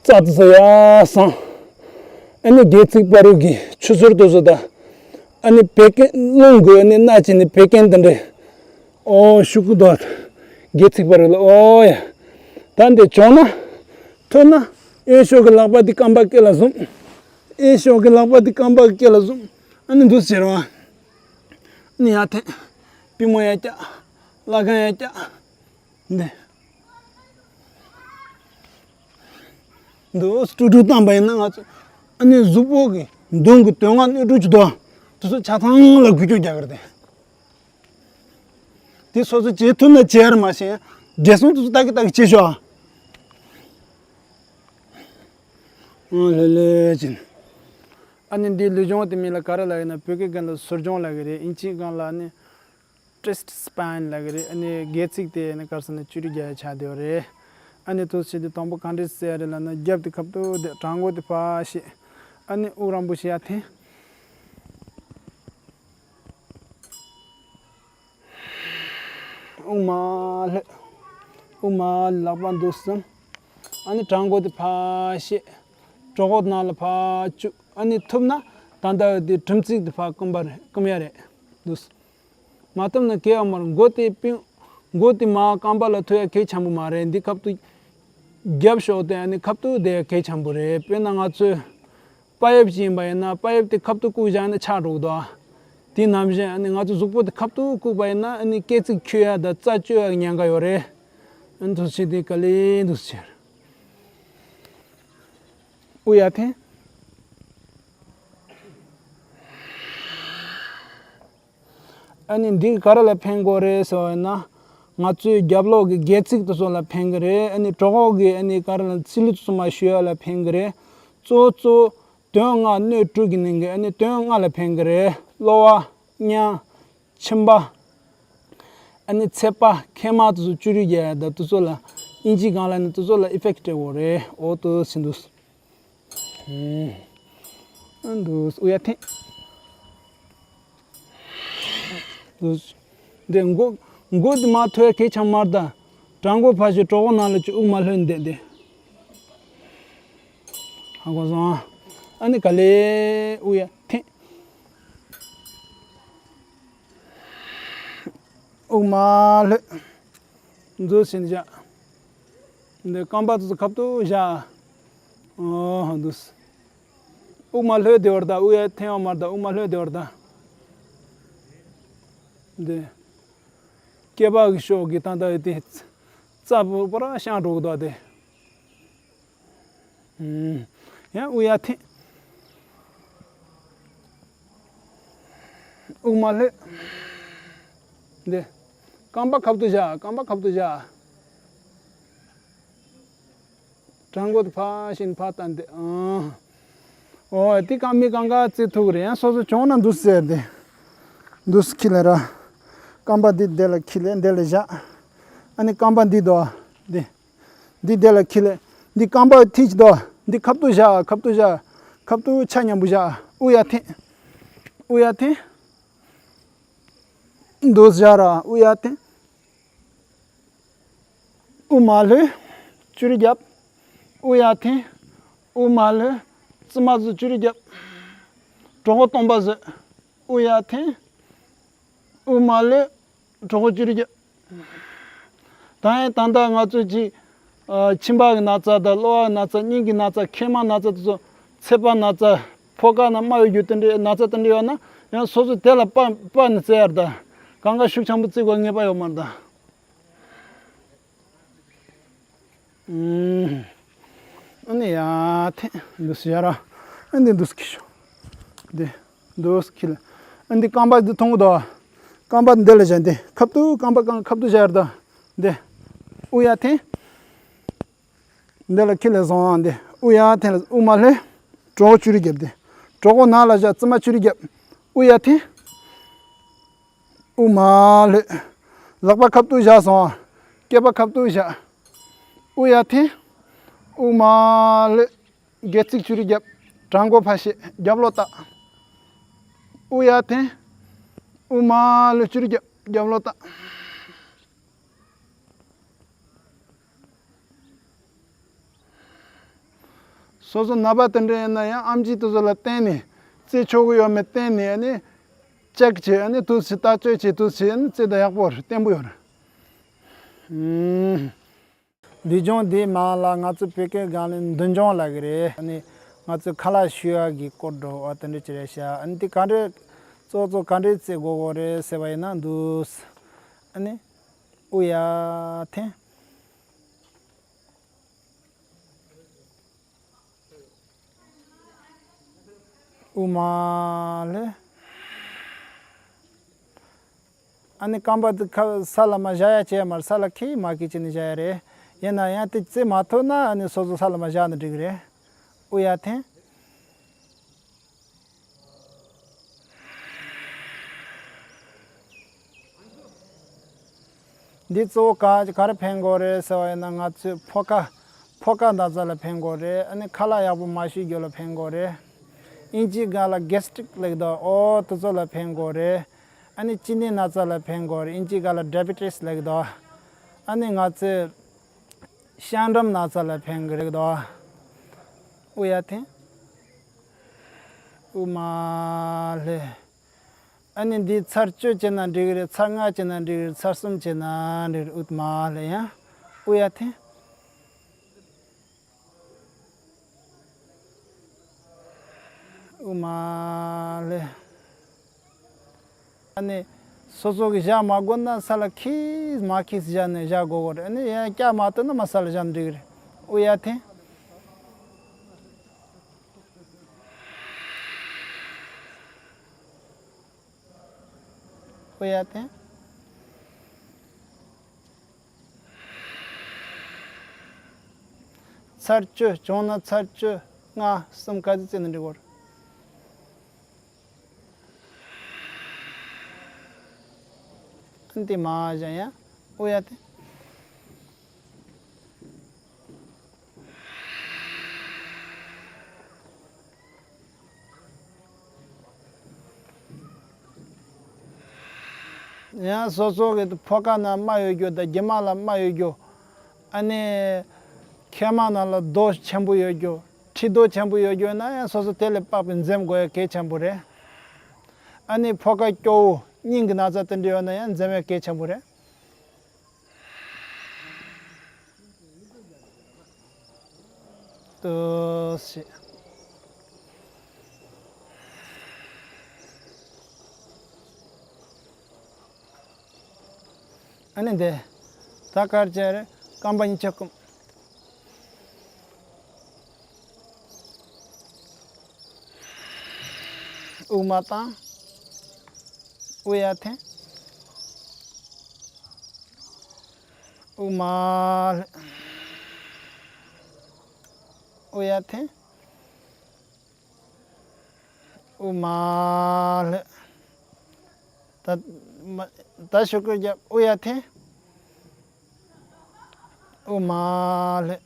རྩ་དེ་ཚོ་ཡར་སངས། ཨ་ནི་སྒལ་ཚིགས་བར་དུ་གི་ཆུ་སོར་དེ་ཚོ་དང་། ཨ་ནི་བད་ཀན་རླུང་གི་ཨ་ནི་སྣ་བྱས་ནས་བད་ཀན་དེ་འདྲ། ཨོ་ཤུགས་ཀུན་ཏུ་སྒལ་ཚིགས་བར་ལ་ཨོ་ཡ། ད་འདི་བྱུང་ན། ཐུབ་ན། གཡོན་ཕྱོགས་ཀྱི་ལག་པ་འདི་རྐང་པ་སྐེ་ལ་བཟུང་། གཡས་ཕྱོགས་ཀྱི་ལག་པ་འདི་རྐང་པ་སྐེ་ལ་བཟུང་། ཨ་ནི་འདུག་སེ་བྱེད་རོགས། ཨ་ནི་ཡར་འཐེན། པུས་མོ་ཡར་བཀྱག་སླར་ཁང་ཡར་བཀྱག་འདི། འདུག་སེ་དཀྲུག་དཀྲུག་བཏང་པ་ཡིན་ན་ང་ཚོ། ཨ་ནི་གཟུགས་པོ་གི་མདུན་གྱི་དོན་ལྔ་སྣོད་དྲུག་གི་དོ། དེ་ཚོ་ཆ་ཚང་ལ་འགུལ་སྐྱོད་རྒྱག་གི་རེད་དེ། དེ་སོ་སོ་བྱེད་ཐུབ་ན་བྱེད་ཡ་རེད་མ་ཤེས། བགྲེས་སོང་དེ་ཚོ་ལྟ་གི་ལྟ་གི་བྱེད་ཤོག་ཨང་ལྷོད་ལྷོད་ཅན། ཨ་ནི་འདིའི་ལུས་སྦྱོང་དེ་མིང་ལ་ག་རེ་ལབ་ཡིན་ན། བོད་སྐད་སྒང་ལ་ཟུར་སྦྱོང་ལབ་ཀྱི་རེད། ཨིན་ཇིའི་སྒང་ལ་ཨ་ནི་ཊི་རི་སི་ཊི་སི་པའིན་ལབ་ཀྱི་རེད། ཨ་ནི་སྒལ་ཚིགས་དེ་ཨ་ནི་ག་རེ་ཟེར་ན་བཅུ་དྲུག་རྒྱག་ཡ་ཆགས་བསྡད་ཡོད་རེད། ཨ་ནི་འདུག་སེ་བྱས་དུས་དང་པོ་ག་འདྲས་བྱེད་ཡ་རེད་ལབ་ན། རྒྱབ་དེ་ཁ་ཐུག་བསྡད། བྲང་ཁོག་དེ་ཕར་བཤེད། ཨ་ནི་དབུགས་རིང་པོ་ཞིག་ཡར་འཐེན། དབུགས་མར་ལྷོད། དབུགས་མར་ལྷོད། ལག་པ་འདུག་སེ་བརྐྱངས། ཨ་ནི་བྲང་ཁོག་དེ་ཕར་བཤེད། གྲོད་ཁོག་ནང་ལ་ཕར་བཅུག་ཨ་ནི་ཐུབ་ན་ད་ལྟ་དེ་གྲུམ་ཚིགས་དེ་ཕར་བསྐུམ་པ་རེད། བསྐུམ་ཡ་རེད། འདུག་སེ། མ་ཐུབ་ན་གའི་ཡོད་མ་རེད། མགོ་དེ་པིང་། མགོ་དེ་མར་རྐང་པ་ལ་ཐུག་ཡ་གལ་ཆེན་པོ་མ་རེད། འདི་ཁ་ཐུག་རྒྱབ་ཕྱོགས་དེ་ཨ་ནི་ཁ་ཐུག་བསྡད་ཡ་གལ་ཆེན་པོ་རེད། དཔེར་ན་ང་ཚོས་པ་ཡིབ་ཅིག་ཡིན་པ་ཡིན་ན། པ་ཡིབ་དེ་ཁ་ཐུག་བཀུག་བཞག་ན་ཆག་འགྲོ་གི་འདུག་ཨ། དེ་ནང་བཞིན་ཨ་ནི་ང་ཚོ་གཟུགས་པོ་དེ་ཁ་ཐུག་བཀུག་པ་ཡིན་ན། ཨ་ནི་སྐེ་ཚིགས་འཁྱུ་ཡ་དང་རྩ་བཅོས་ཡ་གི་ཉེན་ཁ་ཡོད་རེད། ཨ་ནི་འདུག་སེ་བྱས་དེ་ག་ལེ་འདུག་སེ་བྱས། དབུགས་ཡར་འཐེན། ཨ་ནི་འདི་ག་རེ་ལ་ཕན་གྱི་ཡོད་རེད་ཟེར་བ་ཡིན་ན། ང་ཚོའི་རྒྱབ་ལོགས་ཀྱི་སྒལ་ཚིགས་དེ་ཚོ་ལ་ཕན་གྱི་རེད། ཨ་ནི་གྲོད་ཁོག་གི་ཨ་ནི་ག་རེ་ལ་ཚིལ་ལུ་དེ་ཚོ་མར་བཞུ་ཡ་ལ་ཕན་གྱི་རེད། གཙོ་བོ་གཙོ་བོ་དོན་ལྔ། སྣོད་དྲུག་གི་ནང་གི་ཨ་ནི་དོན་ལྔ་ལ་ཕན་གྱི་རེད། གློ་བ། སྙིང་། མཆིན་པ། ཨ་ནི་ཚད་པ། མཁལ་མ་དེ་ཚོ་བཅུ་རུ་རྒྱག་ཡ་དང་དེ་ཚོ་ལ། ཨིན་ཇིའི་སྒང་ལ་ནི་དེ་ཚོ་ལ་ཨི་ཕེག་ཊི་སྤྲད་ཡོད་རེད། འོ་དེ་ཚོ་ཟིན་འདུག་ཨ་འདུག་དབུགས་ཡར་འཐེན། འདུག་འདི་མགོ། མགོ་འདི་མར་ཐུག་ཡ་གལ་ཆེན་པོ་མ་རེད་ད། བྲང་ཁོག་ཕར་བཤེད། གྲོད་ཁོག་ནང་ལ་བཅུག་དབུགས་མར་ལྷོད་བསྡད་དེ། ཧ་གོ་སོང་ཨ། ཨ་ནི་ག་ལེ་དབུགས་ཡར་འཐེན། དབུགས་མར་ལྷོད། འདུག་སེ་བཞག་འདི་རྐང་པ་དེ་ཚོ་ཁ་ཐུག་བཞག་ཨོ་འདུག་དབུགས་མར་ལྷོད་བསྡད་པ་རེད་ད། དབུགས་ཡར་འཐེན་ཡོད་མ་རེད་ད། དབུགས་མར་ལྷོད་བསྡད་པ་རེད་ད། འདི་སྐེད་པ་གི་ཕྱོགས་ཀྱི་ད་ལྟ་དེ་རྩ་བོ་པོ་ར་བཤང་འགྲོ་གི་འདུག་དེ། ཡང་དབུགས་ཡར་འཐེན། དབུགས་མར་ལྷོད། འདི། རྐང་པ་ཁ་ཐུག་བཞག་རྐང་པ་ཁ་ཐུག་བཞག་བྲང་ཁོག་དེ་ཕར་བཤེད། ཕར་བཏང་སྟེ། ཨང་། ཨོ་དེ་རྐང་མི་གང་ག་རྩེ་ཐུག་རེད། ཡང་སོ་སོ་བྱུང་ན་འདུག་སེ་བྱས་ཏེ། འདུག་སེ་འཁྱེར་ལ་ར། རྐང་པ་འདི་འདི་ལ་འཁྱེར་ལ་འདི་ལ་བཞག་ཨ་ནི་རྐང་པ་འདི་དོ། འདི། འདི་འདི་ལ་འཁྱེར་ལ། འདི་རྐང་པ་མཐིལ་གཅིག་དོ། འདི་ཁ་ཐུག་བཞག་ཁ་ཐུག་བཞག་ཁ་ཐུག་ཆ་མཉམ་པོ་བཞག་དབུགས་ཡར་འཐེན། དབུགས་ཡར་འཐེན། འདུག་སེ་བཞག་ར། དབུགས་ཡར་འཐེན། དབུགས་མར་ལྷོད། ཅུ་རེ་རྒྱབ། དབུགས་ཡར་འཐེན། དབུགས་མར་ལྷོད། རྩིབ་མ་ཚོ་ཅུ་རེ་རྒྱབ། གྲོད་ཁོག་སྟོང་པ་བཟོས། དབུགས་ཡར་འཐེན། དབུགས་མར་ལྷོད། གྲོད་ཁོག་ཅུ་རེ་རྒྱབ། ད་ཡིན་ད་ལྟ་ང་ཚོ་གཅིག་ཨ། མཆིན་པ་གི་ན་ཚ་དང་གློ་བ་གི་ན་ཚ། སྙིང་གི་ན་ཚ། མཁལ་མ་ན་ཚ་དེ་ཚོ། ཚད་པ་ན་ཚ། ཕོ་ཁ་ན་རྨ་ཡོད་རྒྱུ་དེ་འདྲའི་ན་ཚ་དེ་འདྲ་ཡོད་ན་ཡང་སོ་སོ་དེ་ལ་པ་པ་ནི་རྩེ་ཡར་ད། གང་ག་ཤུགས་ཆེན་པོ་རྩེ་དགོས་ངེས་པ་ཡོད་མ་རེད་ད། ཨུམ། ཨ་ནི་ཡར་འཐེན། འདུག་སེ་ཡར། ཨ་འདི་འདུག་སེ་འཁྱེར་ཤོག་འདི། འདུག་སེ་འཁྱེར་ལ། ཨ་འདི་རྐང་པ་འདི་མཐོང་གི་འདུག་རྐང་པ་འདི་ལ་བཞག་འདི་ཁ་ཐུག་རྐང་པ་རྐང་ཁ་ཐུག་བཞག་ཡར་ད། འདི། དབུགས་ཡར་འཐེན། འདི་ལ་འཁྱེར་ལ་བཟུང་ཨ། འདི་དབུགས་ཡར་འཐེན་ལ་དབུགས་མར་ལྷོད། གྲོད་ཁོག་ཅུ་རེ་རྒྱབ་འདི། གྲོད་ཁོག་ནང་ལ་བཞག་རྩིབ་མ་ཅུ་རེ་རྒྱབ། དབུགས་ཡར་འཐེན། དབུགས་མར་ལྷོད། ལག་པ་ཁ་ཐུག་བཞག་སོང་ཨ། སྐེད་པ་ཁ་ཐུག་བཞག་དབུགས་ཡར་འཐེན། དབུགས་མར་ལྷོད། སྒལ་ཚིགས་ཅུ་རེ་རྒྱབ། བྲང་ཁོག་ཕར་བཤེད། རྒྱབ་ལོག་ལྟ། དབུགས་ཡར་འཐེན། དབུགས་མར་ལྷོད། ཅུ་རེ་རྒྱབ། རྒྱབ་ལོག་ལྟ། སོ་སོ་ན་པ་དེ་འདྲ་ཡིན་ན་ཡང་ཨེམ་ཆི་དེ་ཚོ་ལ་བསྟན་ནས་རྩེ་ཆོག་གི་ཡོད་མེད་བསྟན་ནས་ཨ་ནི་ཅེག་བྱེད། ཨ་ནི་དུས་ཚོད་ལྟ་སྤྱོད་བྱེད། དུས་ཚོད་ཨ་ནི་རྩེ་ད་ཡག་པོ་རེད། བརྟན་པོ་ཡོད་རེད། ཨུམ། ལུས་སྦྱོང་འདིའི་མིང་ལ་ང་ཚོ་བོད་སྐད་སྒང་ལ་མདུན་སྦྱོང་ལབ་ཀྱི་རེད། ཨ་ནི་ང་ཚོས་ཁ་ལག་མཆོད་ཡག་གི་སྐོར་འདྲ་བ་དེ་འདྲ་ཅིག་རེད་ཤག་ཨ་ནི་དེ་ག་འདྲས་གཙོ་གཙོ་ག་འདྲས་རྩེ་དགོས་ཀྱི་རེད་ཟེར་བ་ཡིན་ན་འདུག་ཨ་ནི་དབུགས་ཡར་འཐེན། དབུགས་མར་ལྷོད། ཨ་ནི་རྐང་པ་དེ་ཁ་ས་ལ་མར་བཞག་ཡ་བྱས་མར་ས་ལ་ཁེ་མ་ཁེ་བྱས་ནས་བཞག་ཡ་རེད། ཡིན་ན་ཡང་དེ་རྩེ་མ་ཐུབ་ན་ཨ་ནི་སོ་སོ་ས་ལ་མར་བཞག་ན་འགྲིག་གི་རེད། དབུ་ཡར་འཐེན། འདི་གཙོ་བོ་ག་ག་རེ་ཕན་དགོས་རེད་ཟེར་བ་ཡིན་ན། ང་ཚོས་ཕོ་ཁ་ཕོ་ཁ་ན་ཚ་ལ་ཕན་དགོས་རེད། ཨ་ནི་ཁ་ལག་ཡག་པོ་མ་བཞེས་རྒྱུ་ལ་ཕན་དགོས་རེད། ཨིན་ཇི་སྒང་ལ་གེ་སི་ཊི་རིག་ལབ་ཀྱི་འདུག་འོ་དེ་ཚོ་ལ་ཕན་དགོས་རེད། ཨ་ནི་གཅིན་སྙི་ན་ཚ་ལ་ཕན་དགོས་རེད། ཨིན་ཇི་སྒང་ལ་ཌའི་བི་ཊི་སི་ལབ་ཀྱི་འདུག་ཨ་ནི་ང་ཚོས་གཤམ་འགྲམ་ན་ཚ་ལ་ཕན་གྱི་རེད་དོ། དབུ་ཡར་འཐེན། དབུ་མར་ལྷོད། ཨ་ནི་འདི་ཚར་བཅུ་བྱས་ན་འགྲིག་གི་རེད། ཚར་ལྔ་བྱས་ན་འགྲིག་གི་རེད། ཚར་གསུམ་བྱས་ན་འགྲིག་གི་རེད། དབུ་མར་ལྷོད། ཡང་དབུ་ཡར་འཐེན། དབུ་མར་ལྷོད། ཨ་ནི་སོ་སོ་གིས་བཞག་མ་དགོས་ན་ས་ལ་ཁྱིས་མ་ཁྱིས་བཞག་ནས་བཞག་དགོས་གོ་རེད། ཨ་ནི་ཡང་བཀྱག་མ་བཏུབ་ན་མར་ས་ལ་བཞག་ན་འགྲིག་གི་རེད། དབུ་ཡར་འཐེན། དབུ་ཡར་འཐེན། ཚར་བཅུ་བྱུང་ན་ཚར་བཅུ། ལྔ་གསུམ་ག་ཚོད་བརྩིས་ན་འགྲིག་གོ། ཨ་ནི་དེ་མར་བཞག། ཡང་དབུ་ཡར་འཐེན། ཡང་སོ་སོ་གི་ཕོ་ཁ་ན་རྨ་ཡོད་རྒྱུ་དང་རྒྱབ་མ་ལ་རྨ་ཡོད་རྒྱུ། ཨ་ནི་མཁལ་མ་ནང་ལ་རྡོ་ཆེན་པོ་ཡོད་རྒྱུ། མཁྲིས་རྡོ་ཆེན་པོ་ཡོད་རྒྱུ་ན་ཡང་སོ་སོ་དེ་ལ་དཔག་པའི་འཛེམ་དགོས་ཡ་གལ་ཆེན་པོ་རེད། ཨ་ནི་ཕོ་ཁ་སྐྱོ་བོ་སྙིང་གི་ན་ཚ་དེ་འདྲ་ཡོད་ན་ཡང་འཛེམ་ཡ་གལ་ཆེན་པོ་རེད། ཏོག་ཙམ། ཨ་ནི་འདི། ད་ག་རེ་བྱས་རེད། རྐང་པ་གཉིས་ཆ་བསྐུམ། དབུ་མར་བཏང་། དབུ་ཡར་འཐེན། དབུ་མར་ལྷོད། དབུ་ཡར་འཐེན། དབུ་མར་ལྷོད། ད་མ་ད་ཤུགས་ཀྱིས་རྒྱབ། དབུ་ཡར་འཐེན། དབུ་མར་ལྷོད།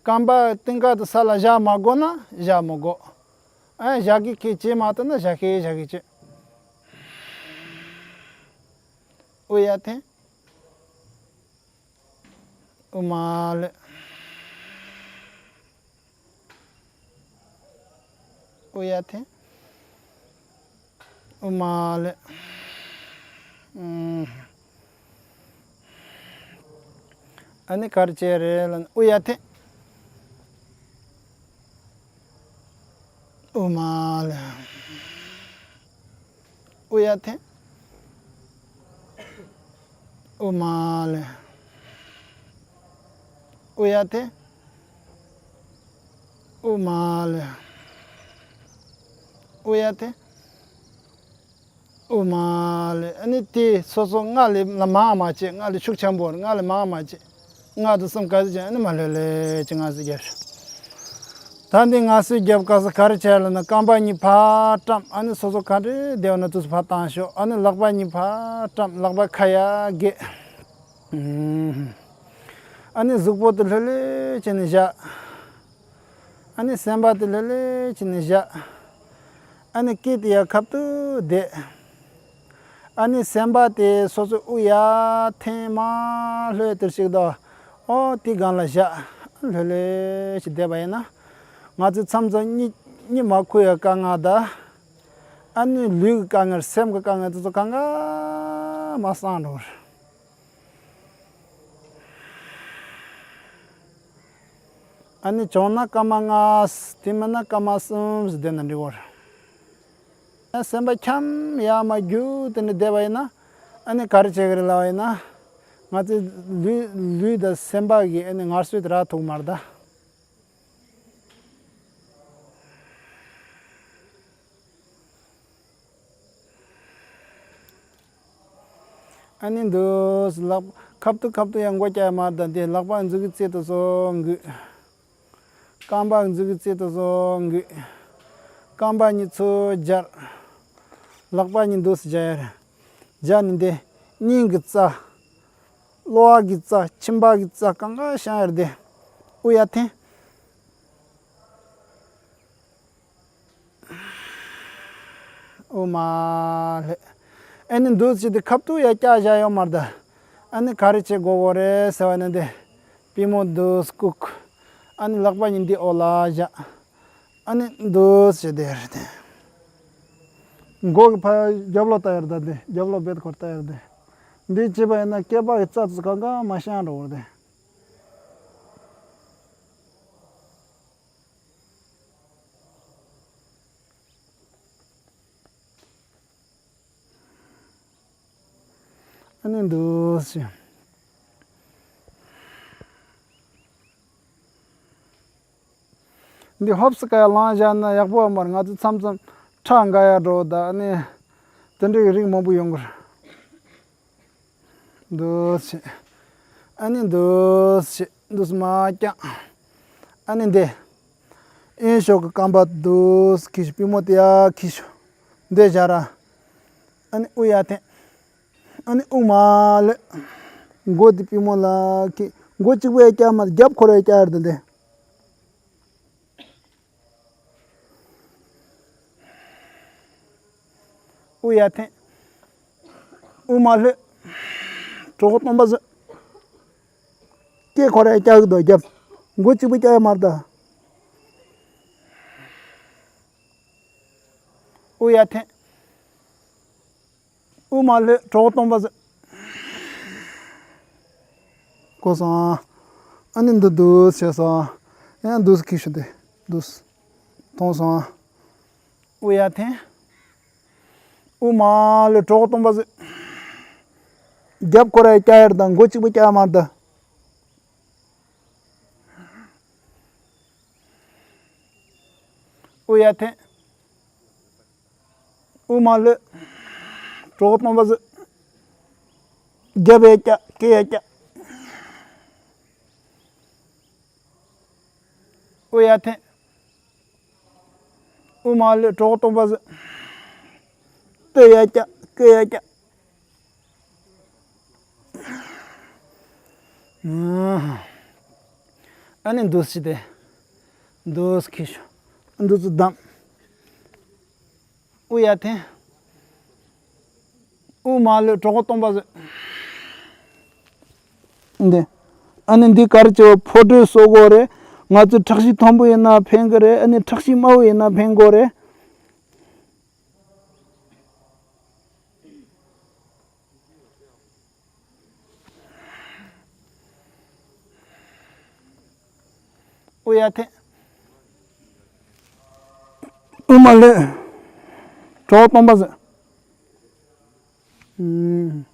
རྐང་པ་སྟེང་ཁ་དེ་ས་ལ་བཞག་མ་དགོས་ན་བཞག་མི་དགོས། ཨ་བཞག་གི་གི་བྱེད་མ་ཐུབ་ན་བཞག་གི་བཞག་གི་བྱེད། དབུ་ཡར་འཐེན། དབུ་མར་ལྷོད། དབུ་ཡར་འཐེན། དབུ་མར་ལྷོད། ཨུམ། ཨ་ནི་ག་རེ་བྱས་རེད་ལབ་ན། དབུ་ཡར་འཐེན། དབུ་མར་ལྷོད། དབུ་ཡར་འཐེན། དབུ་མར་ལྷོད། དབུ་ཡར་འཐེན། དབུ་མར་ལྷོད། དབུ་ཡར་འཐེན། དབུ་མར་ལྷོད། ཨ་ནི་དེ་སོ་སོ་སྔར་ལས་མང་མ་བྱེད། སྔར་ལས་ཤུགས་ཆེན་པོ། སྔར་ལས་མང་མ་བྱེད། ལྔ་དང་གསུམ་ག་ཚོད་བྱས། ཨ་ནི་མར་ལྷོད་ལྷོད་ཅིག་ང་ཚོས་རྒྱབ་ཤོག་ད་འདི་ང་ཚོས་རྒྱབ་སྐབས་སུ་ག་རེ་བྱས་ལབ་ན། རྐང་པ་གཉིས་ཕར་བཀྲམ། ཨ་ནི་སོ་སོ་ག་འདྲ་བསྡད་ཡོད་ན་དེ་ཚོ་ཕར་བཏང་ཤོག་ཨ་ནི་ལག་པ་གཉིས་ཕར་བཀྲམ། ལག་པ་ཁ་ཡར་བགད། ཨུམ། ཨ་ནི་གཟུགས་པོ་དེ་ལྷོད་ལྷོད་བྱས་ནས་བཞག་ཨ་ནི་སེམས་པ་དེ་ལྷོད་ལྷོད་བྱས་ནས་བཞག་ཨ་ནི་སྐེ་དེ་ཡར་ཁ་ཐུག་བསྡད། ཨ་ནི་སེམས་པ་དེ་སོ་སོའི་དབུགས་ཡར་འཐེན། མར་ལྷོད། དེར་ཞིག་དང་། ཨོ་དེ་སྒང་ལ་བཞག་ལྷོད་ལྷོད་ཅིག་བསྡད་པ་ཡིན་ན། ང་ཚོའི་མཚམས་མཚམས་གཉིད་གཉིད་མ་ཁུག་ཡ་དཀའ་ངལ་དང་། ཨ་ནི་ལུས་ཀྱི་དཀའ་ངལ། སེམས་ཀྱི་དཀའ་ངལ་དེ་ཚོ་གང་ག་མར་སངས་འགྲོ་གི་རེད། ཨ་ནི་བྱུང་ན་སྐར་མ་ལྔ། དེ་མིན་ན་སྐར་མ་གསུམ་ཞིག་བསྡད་ན་འགྲིག་གི་རེད། ཨ་སེམས་པ་འཁྱམ་ཡར་མར་རྒྱུག་དེ་འདྲ་བསྡད་པ་ཡིན་ན། ཨ་ནི་ག་རེ་བྱེད་ཀྱི་རེད་ལབ་པ་ཡིན་ན། ང་ཚོའི་ལུས་ལུས་དང་སེམས་པ་གི་ཨ་ནི་ངལ་གསོ་དེ་རག་ཐུབ་མ་རེད་ད། ཨ་ནི་འདུག་ལག་ཁ་ཐུག་ཁ་ཐུག་ཡང་མགོ་བཀྱག་མ་ད་འདི་ལག་པ་མཛུབ་གུ་རྩེ་ཏོ་སོ་འགུལ། རྐང་པ་མཛུབ་གུ་རྩེ་ཏོ་བཟོ་འགུལ། རྐང་པ་གཉིས་ཚུར་སྦྱར། ལག་པ་གཉིས་འདུག་སེ་སྦྱར། སྦྱར་ནས་འདི་སྙིང་གི་རྩ། གློ་བ་གི་རྩ། མཆིན་པ་གི་རྩ་གང་ག་བཤང་ཡར་དེ། དབུ་ཡར་འཐེན། དབུ་མར་ལྷོད། ཨ་ནི་འདུག་སེ་དེ་ཁབ་ཏུ་ཡར་བཀྱག་བཞག་ཡོད་མ་རེད་ད། ཨ་ནི་ག་རེ་བྱེད་དགོས་དགོས་རེད་ཟེར་བ་ན་འདི། པུས་མོ་འདུག་སེ་བཀུག། ཨ་ནི་ལག་པ་གཉིས་འདི་འོག་ལ་བཞག། ཨ་ནི་འདུག་སེ་དེ་རེད་དེ། མགོ་གི་ཕར་རྒྱབ་ལོགས་ལྟ་ཡར་ད་དེ། རྒྱབ་ལོགས་རྦད་ཁོར་ལྟ་ཡར་དེ། འདི་བྱས་པ་ཡིན་ན་སྐེད་པ་གི་རྩ་ཚོ་གང་ག་མ་བཤང་འགྲོ་བར་དེ། ཨ་ནི་འདུག་སེ། འདི་ཧོབ་སི་ཀ་ཡ་ལངས་བཞག་ན་ཡག་པོ་ཡོད་མ་རེད། ང་ཚོ་མཚམས་མཚམས་ཁྲག་འགག་ཡ་འགྲོ་ད། ཨ་ནི་དེ་འདྲའི་རིགས་མང་པོ་ཡོང་གི་རེད། འདུག་སེ། ཨ་ནི་འདུག་སེ། འདུག་སེ་མར་བརྐྱངས། ཨ་ནི་འདི། གཡོན་ཕྱོགས་ཀྱི་རྐང་པ་འདུག་སེ་འཁྱེར་ཤོག་པུས་མོ་དེ་ཡར་འཁྱེར་ཤོག་འདི་བཞག་ར། ཨ་ནི་དབུ་ཡར་འཐེན། ཨ་ནི་དབུ་མར་ལྷོད། མགོ་དེ་པུས་མོ་ལ་འཁྱེར། མགོ་གཅིག་པོ་ཡར་བཀྱག་མ་རེད། རྒྱབ་ཁོ་ར་ཡར་བཀྱག་ཡར་དེ་འདི། དབུ་ཡར་འཐེན། དབུ་མར་ལྷོད། གྲོད་ཁོག་སྟོང་པ་བཟོས། སྐེ་ཁོ་ར་ཡར་བཀྱག་གི་འདུག་རྒྱབ། མགོ་གཅིག་པོ་བཀྱག་ཡོད་མ་རེད་ད། དབུ་ཡར་འཐེན། དབུ་མར་ལྷོད། གྲོད་ཁོག་སྟོང་པ་བཟོས། གོ་སོང་ཨ། ཨ་ནི་འདི་འདུག་སེ་བྱས་སོང་། ཡང་འདུག་སེ་འཁྱེར་ཤོག་དེ། འདུག་སེ། མཐོང་སོང་ཨ། དབུ་ཡར་འཐེན། དབུ་མར་ལྷོད། གྲོད་ཁོག་སྟོང་པ་བཟོས། རྒྱབ་ཁོ་ར་ཡར་བཀྱག་ཡར་དང་། མགོ་གཅིག་པོ་བཀྱག་ཡོད་མ་རེད་ད། དབུ་ཡར་འཐེན། དབུ་མར་ལྷོད། གྲོད་ཁོག་སྟོང་པ་བཟོས། རྒྱབ་ཡར་བཀྱག་སྐེ་ཡར་བཀྱག་དབུ་ཡར་འཐེན། དབུ་མར་ལྷོད། གྲོད་ཁོག་སྟོང་པ་བཟོས། སྟོད་ཡར་བཀྱག་སྐེ་ཡར་བཀྱག་ཨ་ནི་འདུག་སེ་དེ། འདུག་སེ་འཁྱེར་ཤོག་འདུག་སེ་བསྡམས། དབུ་ཡར་འཐེན། དབུ་མར་ལྷོད། གྲོད་ཁོག་སྟོང་པ་བཟོས། འདི། ཨ་ནི་འདི་ག་རེ་བྱེད། ཕོ་བྲང་གསོ་དགོས་རེད། ང་ཚོ་ཁྲག་ཤེད་མཐོན་པོ་ཡིན་ན་ཕན་གི་རེད། ཨ་ནི་ཁྲག་ཤེད་དམའ་བོ་ཡིན་ན་ཕན་གི་རེད། དབུ་ཡར་འཐེན། དབུ་མར་ལྷོད། གྲོད་ཁོག་སྟོང་པ་བཟོས། ཨུམ།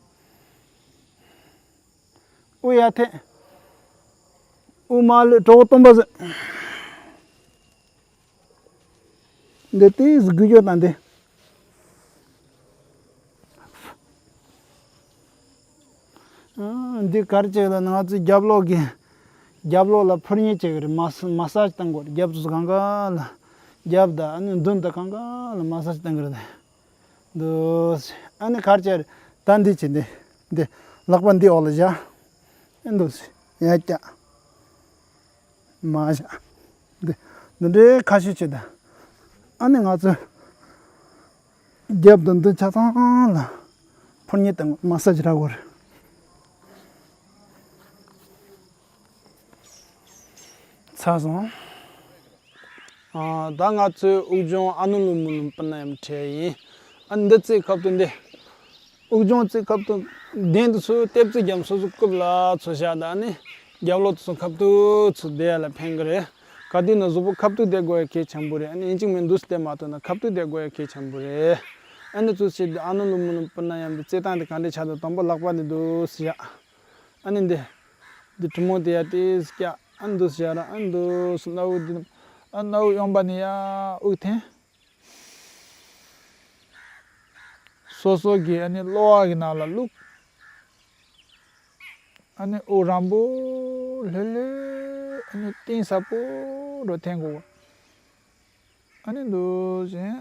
དབུ་ཡར་འཐེན། དབུ་མར་ལྷོད། གྲོད་ཁོག་སྟོང་པ་བཟོས། འདི་ཏོག་ཙམ་འགུལ་སྐྱོད་བཏང་སྟེ། ཨ། འདི་ག་རེ་བྱེད་ལབ་ན། ང་ཚོའི་རྒྱབ་ལོགས་ཀྱི། རྒྱབ་ལོགས་ལ་འཕུར་མཉེ་བྱེད་ཀྱི་རེད། མ་སི། མ་སཱ་ཇི་བཏང་དགོས་རེད། རྒྱབ་ཚོ་གང་ག་ལ། རྒྱབ་དང་ཨ་ནི་མདུན་དང་གང་ག་ལ་མ་སཱ་ཇི་བཏང་གི་རེད། འདུག་སེ། ཨ་ནི་ག་རེ་བྱེད་རེད། ད་འདི་བྱེད། འདི། འདི། ལག་པ་འདི་འོག་ལ་བཞག་འདུག་སེ། ཡར་བཀྱག་མར་བཞག་འདི། འདི་འདྲའི་ཁ་ཤས་བྱེད་ད། ཨ་ནི་ང་ཚོས་རྒྱབ་དང་མདུན་ཆ་ཚང་ལ་འཕུར་མཉེ་བཏང་། མ་སཱ་ཇི་རག་དགོས་རེད། ཚར་སོང་། ཨ། ད་ང་ཚོའི་དབུགས་སྦྱོང་ཨ་ནུ་ལོ་མུ་ལོ་ནམ་པྲ་ན་ཡཱམ་ཁྲིད་ཡིན། ཨ། འདི་རྩེ་ཁབ་ཏུ་འདི། དབུགས་སྦྱོང་རྩེ་ཁབ་ཏུ་གདན་དུ་ཚུར་ལྟེབ་རྩེ་རྒྱབ། སོ་སོ་རྐུབ་ལ་ཚུར་བཞག་ད། ཨ་ནི་རྒྱབ་ལོགས་དུ་ཚུར་ཁབ་ཏུ་ཚུར་བསྡད་ཡ་ལ་ཕན་གི་རེད། ག་དུས་ན་གཟུགས་པོ་ཁབ་ཏུ་བསྡད་དགོས་ཡ་གལ་ཆེན་པོ་རེད། ཨ་ནི་ཡིན་གཅིག་མིན་འདུག་སེ་བསྡད་མ་ཐུབ་ན་ཁབ་ཏུ་བསྡད་དགོས་ཡ་གལ་ཆེན་པོ་རེད། ཨ་ནི་ཚུར་བྱས་ཏེ་ཨ་ནུ་ལོ་མུ་ལོ་ནམ་པྲ་ན་ཡཱམ་དེ་རྩེ་སྟངས་དེ་ག་འདྲ་ཆགས་འདུག་དང་པོ་ལག་པ་འདི་འདུག་སེ་བཞག་ཨ་ནི་འདི། འདི་གྲུ་མོ་དེ་ཡར་ཏོག་ཙམ་བཀྱག་ཨ་ནི་འདུག་སེ་བཞག་ར། ཨ་ནི་འདུག་སེ་སྣ་བུག་འདི། ཨ། སྣ་བུག་གཡོན་པ་ནས་ཡར་དབུགས་འཐེན། སོ་སོ་གི་ཨ་ནི་གློ་བ་གི་ནང་ལ་བླུགས། ཨ་ནི་དབུགས་རིང་པོ་ལྷོད་ལྷོད། ཨ་ནི་གཏིང་ཟབ་པོ། འགྲོ་འཐེན་དགོས། ཨ་ནི་འདུག་བཞིན།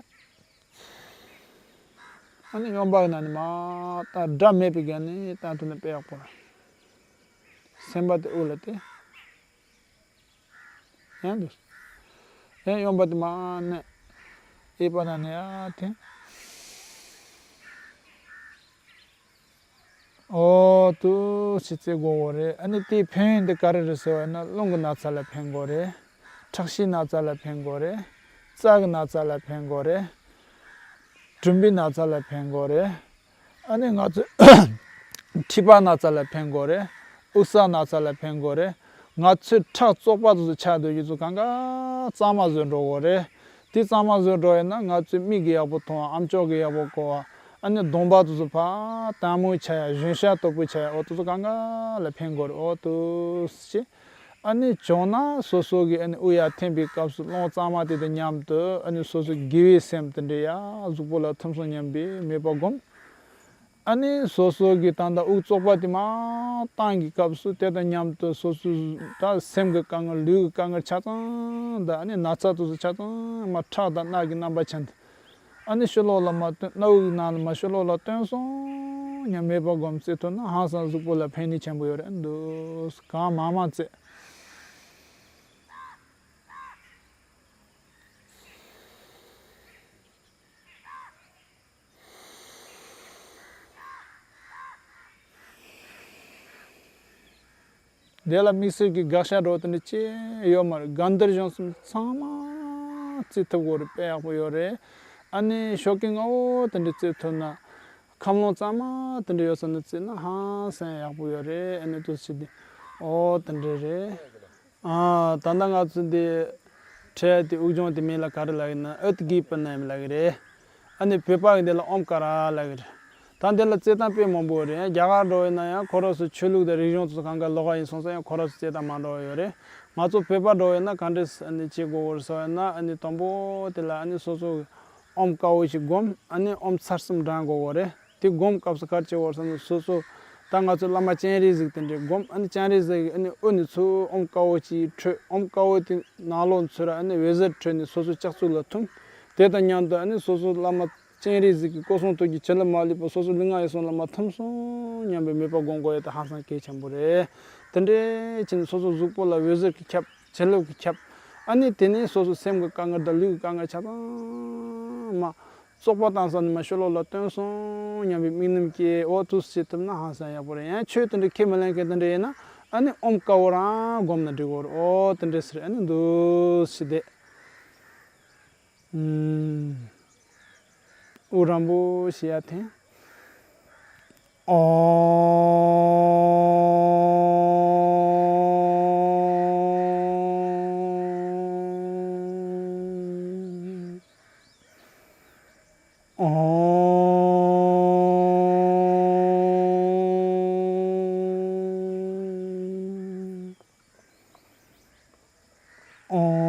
ཨ་ནི་གཡོན་པ་གི་ནང་ནས་མར་ད་སྒྲ་མེད་པའི་སྒང་ནས་ད་དུ་ནས་དཔེ་ཡག་པོ་རེད། སེམས་པ་དེ་དབུགས་ལ་བརྟེན། ཡང་འདུག་ཡང་གཡོན་པ་དེ་མར་ནས་གཡས་པ་ནང་ནས་ཡར་འཐེན། འོ་འདུག་སེ་རྩེ་དགོས་རེད། ཨ་ནི་དེའི་ཕན་ཡོན་དེ་ག་རེ་རེད་ཟེར་བ་ཡིན་ན། རླུང་གི་ན་ཚ་ལ་ཕན་གྱི་རེད། ཁྲག་ཤེད་ན་ཚ་ལ་ཕན་གྱི་རེད། རྩ་གི་ན་ཚ་ལ་ཕན་གྱི་རེད། གྲུམ་བུའི་ན་ཚ་ལ་ཕན་གྱི་རེད། ཨ་ནི་ང་ཚོའི་མཁྲིས་པ་ན་ཚ་ལ་ཕན་གྱི་རེད། དབུགས་བསགས་ན་ཚ་ལ་ཕན་གྱི་རེད། ང་ཚོའི་ཁྲག་བཙོག་པ་དེ་ཚོ་ཆགས་སྡོད་རྒྱུ་ཚོ་གང་ག་གཙང་མ་བཟོས་འགྲོ་གི་རེད། དེ་གཙང་མ་བཟོས་འགྲོ་ཡིན་ན་ང་ཚོའི་མིག་གིས་ཡག་པོ་མཐོང་བ། ཨམ་ཅོག་གིས་ཡག་པོ་གོ་བ། ཨ་ནི་གདོང་པ་དེ་ཚོ་ཕར་དྭངས་མོ་ཆགས་ཡ། གཞོན་ཤ་དོད་པོ་ཆགས་ཡ། འོ་དེ་ཚོ་གང་ག་ལ་ཕན་གྱི་རེད། འོ་འདུག་སེ། ཨ་ནི་བྱུང་ན་སོ་སོ་གི་ཨ་ནི་དབུགས་ཡར་འཐེན་པའི་སྐབས་སུ་རླུང་གཙང་མ་དེ་དང་མཉམ་དུ་ཨ་ནི་སོ་སོའི་དགེ་བའི་སེམས་དེ་འདྲ་ཡར་གཟུགས་པོ་ལ་ཐིམ་སོང་སྙམ་པའི་མོས་པ་སྒོམ། ཨ་ནི་སོ་སོ་གི་ད་ལྟ་དབུགས་བཙོག་པ་དེ་མར་བཏང་གི་སྐབས་སུ་དེ་དང་མཉམ་དུ་སོ་སོའི་ད་སེམས་ཀྱི་དཀའ་ངལ། ལུས་ཀྱི་དཀའ་ངལ་ཆ་ཚང་དང་། ཨ་ནི་ན་ཚ་དེ་ཚོ་ཆ་ཚང་མར་ཁྲག་དང་རྣག་གི་རྣམ་པ་ཅན་དུ། ཨ་ནི་ཕྱི་ལོགས་ལ་མར་བཏོན། སྣ་བུག་གི་ནང་ལ་མར་ཕྱི་ལོགས་ལ་བཏོན་སོང་སྙམ་མོས་པ་སྒོམ་རྩེ་ཐུབ་ན་ཧང་སང་གཟུགས་པོ་ལ་ཕན་ནུས་ཆེན་པོ་ཡོད་རེད། འདུག་སེ་གང་མང་མང་རྩེ། དེ་ལ་དམིགས་བསལ་གྱི་དགག་བྱ་འདྲ་བོ་དེ་འདྲ་ཅི་ཡོད་མ་རེད། དགའ་འདུན་གཞུང་གསུམ་ཚང་མ་རྩེ་ཐུབ་དགོས་རེད། དཔེ་ཡག་པོ་ཡོད་རེད། ཨ་ནི་ཤོ་ཀི་ལྔ་བོ་དེ་འདྲ་རྩེ་ཐུབ་ན། ཁམས་ལོང་གཙང་མ་དེ་འདྲ་ཡོད་ས་ནས་རྩེ་ན་ཧང་སང་ཡག་པོ་ཡོད་རེད། ཨ་ནི་འདུག་སེ་དེ། འོ་དེ་འདྲ་རེད། ཨ། ད་ལྟ་ང་ཚོ་འདི་འཕྲད་དེ་དབུགས་སྦྱོང་དེ་མིང་ལ་ག་རེ་ལབ་ཡིན་ན། ཨུཏ་གི་པ་ནམ་ལབ་ཀྱི་རེད། ཨ་ནི་བོད་པ་གི་འདི་ལ་ཨོམ་ཀ་ར་ལབ་ཀྱི་རེད། ད་འདི་ལ་རྩེ་སྟངས་དཔེ་མང་པོ་རེད། རྒྱ་གར་འགྲོ་ཡིན་ན་ཡང་ཁོ་རང་ཚོ་ཆོས་ལུགས་དང་རིག་གཞུང་ཚོ་གང་ག་ལོགས་ཀ་ཡིན་སོང་ཙང་ཡང་ཁོ་རང་ཚོ་རྩེ་སྟངས་མ་འདྲ་བ་ཡོད་རེད། ང་ཚོ་བོད་པ་འགྲོ་ཡིན་ན་ག་འདྲས་ཨ་ནི་བྱེད་དགོས་རེད་ཟེར་བ་ཡིན་ན། ཨ་ནི་དང་པོ་དེ་ལ་ཨ་ནི་སོ་སོ་གི་ཨོམ་དཀར་བོ་ཞིག་སྒོམ། ཨ་ནི་ཨོམ་ཚར་གསུམ་བགྲང་དགོས་རེད། དེ་སྒོམ་སྐབས་སུ་ག་རེ་བྱེད་དགོས་ཟེར་ན། སོ་སོ་ད་ང་ཚོ་བླ་མ་སྤྱན་རས་གཟིགས་དེ་འདྲས་སྒོམ། ཨ་ནི་སྤྱན་རས་གཟིགས་ཨ་ནི་དབུ་ནས་ཚུར་ཨོམ་དཀར་བོ་ཅིག་འཕྲོས། ཨོམ་དཀར་བོ་དེ་ནང་ལོགས་ཚུར་ཨ་ནི་འོད་ཟེར་འཕྲོས་ནས་སོ་སོ་ལྕགས་ཚུགས་ལ་ཐིམ། དེ་དང་མཉམ་དུ་ཨ་ནི་སོ་སོ་བླ་མ་སྤྱན་རས་གཟིགས་ཀྱི་སྐུ་གསུང་ཐུགས་ཀྱི་བྱིན་རླབས་མ་ལུས་པ་སོ་སོ་ལུས་ངག་ཡིད་གསུམ་ལ་མར་ཐིམ་སོང་སྙམ་པའི་མོས་པ་སྒོམ་དགོས་ཡ་དེ་ཧང་སང་གལ་ཆེན་པོ་རེད། དེ་འདྲས་བྱས་ནས་སོ་སོ་གཟུགས་པོ་ལ་འོད་ཟེར་གྱིས་ཁྱབ། བྱིན་རླབས་ཀྱིས་ཁྱབ། ཨ་ནི་དེ་ནས་སོ་སོ་སེམས་ཀྱི་དཀའ་ངལ་དང་ལུས་ཀྱི་དཀའ་ངལ་ཆ་ཚང་མ་བཙོག་པ་བཏང་ས་ནས་མར་ཕྱི་ལོགས་ལ་བཏོན་སོང་སྙམ་པའི་དམིགས་རྣམ་སྐྱེ། འོ་འདུག་སེ་བྱེད་ཐུབ་ན་ཧང་སང་ཡག་པོ་རེད། ཡང་ཆོས་དེ་འདྲ་ཁས་མི་ལེན་མཁན་དེ་འདྲ་ཡིན་ན་ཨ་ནི་ཨོམ་དཀར་བོ་རང་སྒོམ་ན་འགྲིག་གི་རེད། འོ་དེ་འདྲ་ཟེར། ཨ་ནི་འདུག་སེ་བསྡད། ཨུམ། དབུགས་རིང་པོ་ཞིག་ཡར་འཐེན། ཨོ། ཨོ། ཨོ།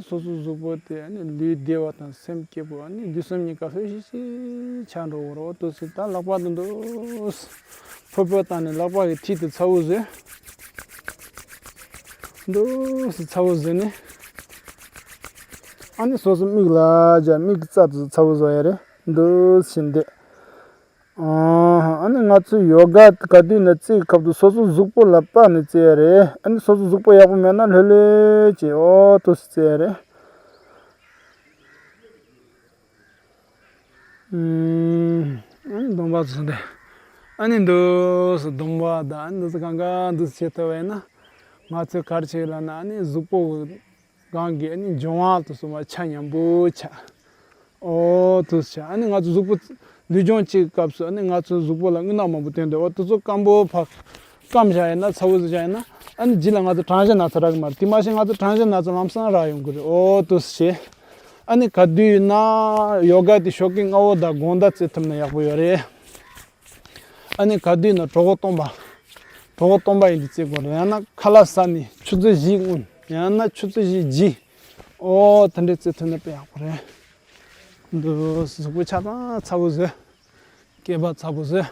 སོ་སོའི་གཟུགས་པོ་དེ་ཨ་ནི་ལུས་བདེ་བ་དང་སེམས་སྐྱིད་པོ། ཨ་ནི་དུས་གསུམ་གཉིས་ཀ་ལྷོད་ཤིག་ཤིག་ཆགས་འགྲོ་གི་རེད། འོ་འདུག་སེ་ད་ལག་པ་དེ་འདུག་སེ་ཕུར་ཕུར་བཏང་ནས་ལག་པ་གི་མཐིལ་དེ་ཚ་བོ་བཟོས། འདུག་སེ་ཚ་བོ་བཟོས་ནས། ཨ་ནི་སོ་སོ་མིག་ལ་སྦྱར། མིག་གི་རྩ་དེ་ཚ་བོ་བཟོ་ཡ་རེད། འདུག་སེ་བྱས་ནས་བསྡད། ཨ་ནི་ང་ཚོས་ཡོ་ག་ག་དུས་ནས་རྩེ་བའི་སྐབས་དུས་སོ་སོའི་གཟུགས་པོ་ལ་དཔག་ནས་རྩེ་ཡ་རེད། ཨ་ནི་སོ་སོའི་གཟུགས་པོ་ཡག་པོ་མེད་ན་ལྷོད་ལྷོད་བྱས་འོ་འདུག་སེ་རྩེ་ཡ་རེད། ཨུམ། ཨ་ནི་གདོང་པ་ཚོ་འདི། ཨ་ནི་འདུག་སེ་གདོང་པ་དང་ཨ་ནི་འདུག་སེ་གང་ག་འདུག་སེ་བྱེད་ཐུབ་པ་ཡིན་ན། ང་ཚོས་ག་རེ་བྱེད་ལབ་ན། ཨ་ནི་གཟུགས་པོ་གང་གི་ཨ་ནི་འབྱུང་བ་དེ་ཚོ་མར་ཆ་མཉམ་པོ་ཆགས། འོ་འདུག་སེ་ཆགས། ཨ་ནི་ང་ཚོ་གཟུགས་པོ་ལུས་སྦྱོང་བྱེད་སྐབས་སུ་ཨ་ནི་ང་ཚོ་གཟུགས་པོ་ལ་རྔུལ་ནག་མང་པོ་ཐོན་འདུག་འོ་དེ་ཚོ་སྐམ་པོ་ཕར་སྐམ་བཞག་ཡིན་ན། ཚ་བོ་བཟོས་བཞག་ཡིན་ན། ཨ་ནི་རྗེས་ལ་ང་ཚོ་གྲང་ཞྭ་ན་ཚ་རག་གི་མ་རེད། དེ་མ་གཞི་ང་ཚོ་གྲང་ཞྭ་ན་ཚ་ལམ་སང་རག་ཡོང་གི་རེད། འོ་འདུག་སེ་བྱས། ཨ་ནི་ག་དུས་ཡིན་ན་ཡོ་ག་དེ་ཤོག་གུ་ལྔ་བོ་དང་དགོང་དག་རྩེ་ཐུབ་ན་ཡག་པོ་ཡོད་རེད། ཨ་ནི་ག་དུས་ཡིན་ན་གྲོད་ཁོག་སྟོང་པ། གྲོད་ཁོག་སྟོང་པ་ཡིན་དུས་རྩེ་དགོས་རེད། ཡང་ན་ཁ་ལག་ཟ་ནས་ཆུ་ཚོད་བཞི་སྔོན། ཡང་ན་ཆུ་ཚོད་བཞི་རྗེས། འོ་དེ་འདྲས་རྩེ་ཐུབ་ན་དཔེ་ཡག་པོ་རེད། འདུག་སེ་གཟུགས་པོ་ཆ་ཚང་ཚ་བོ་བཟོས། སྐེད་པ་ཚ་བོ་བཟོས།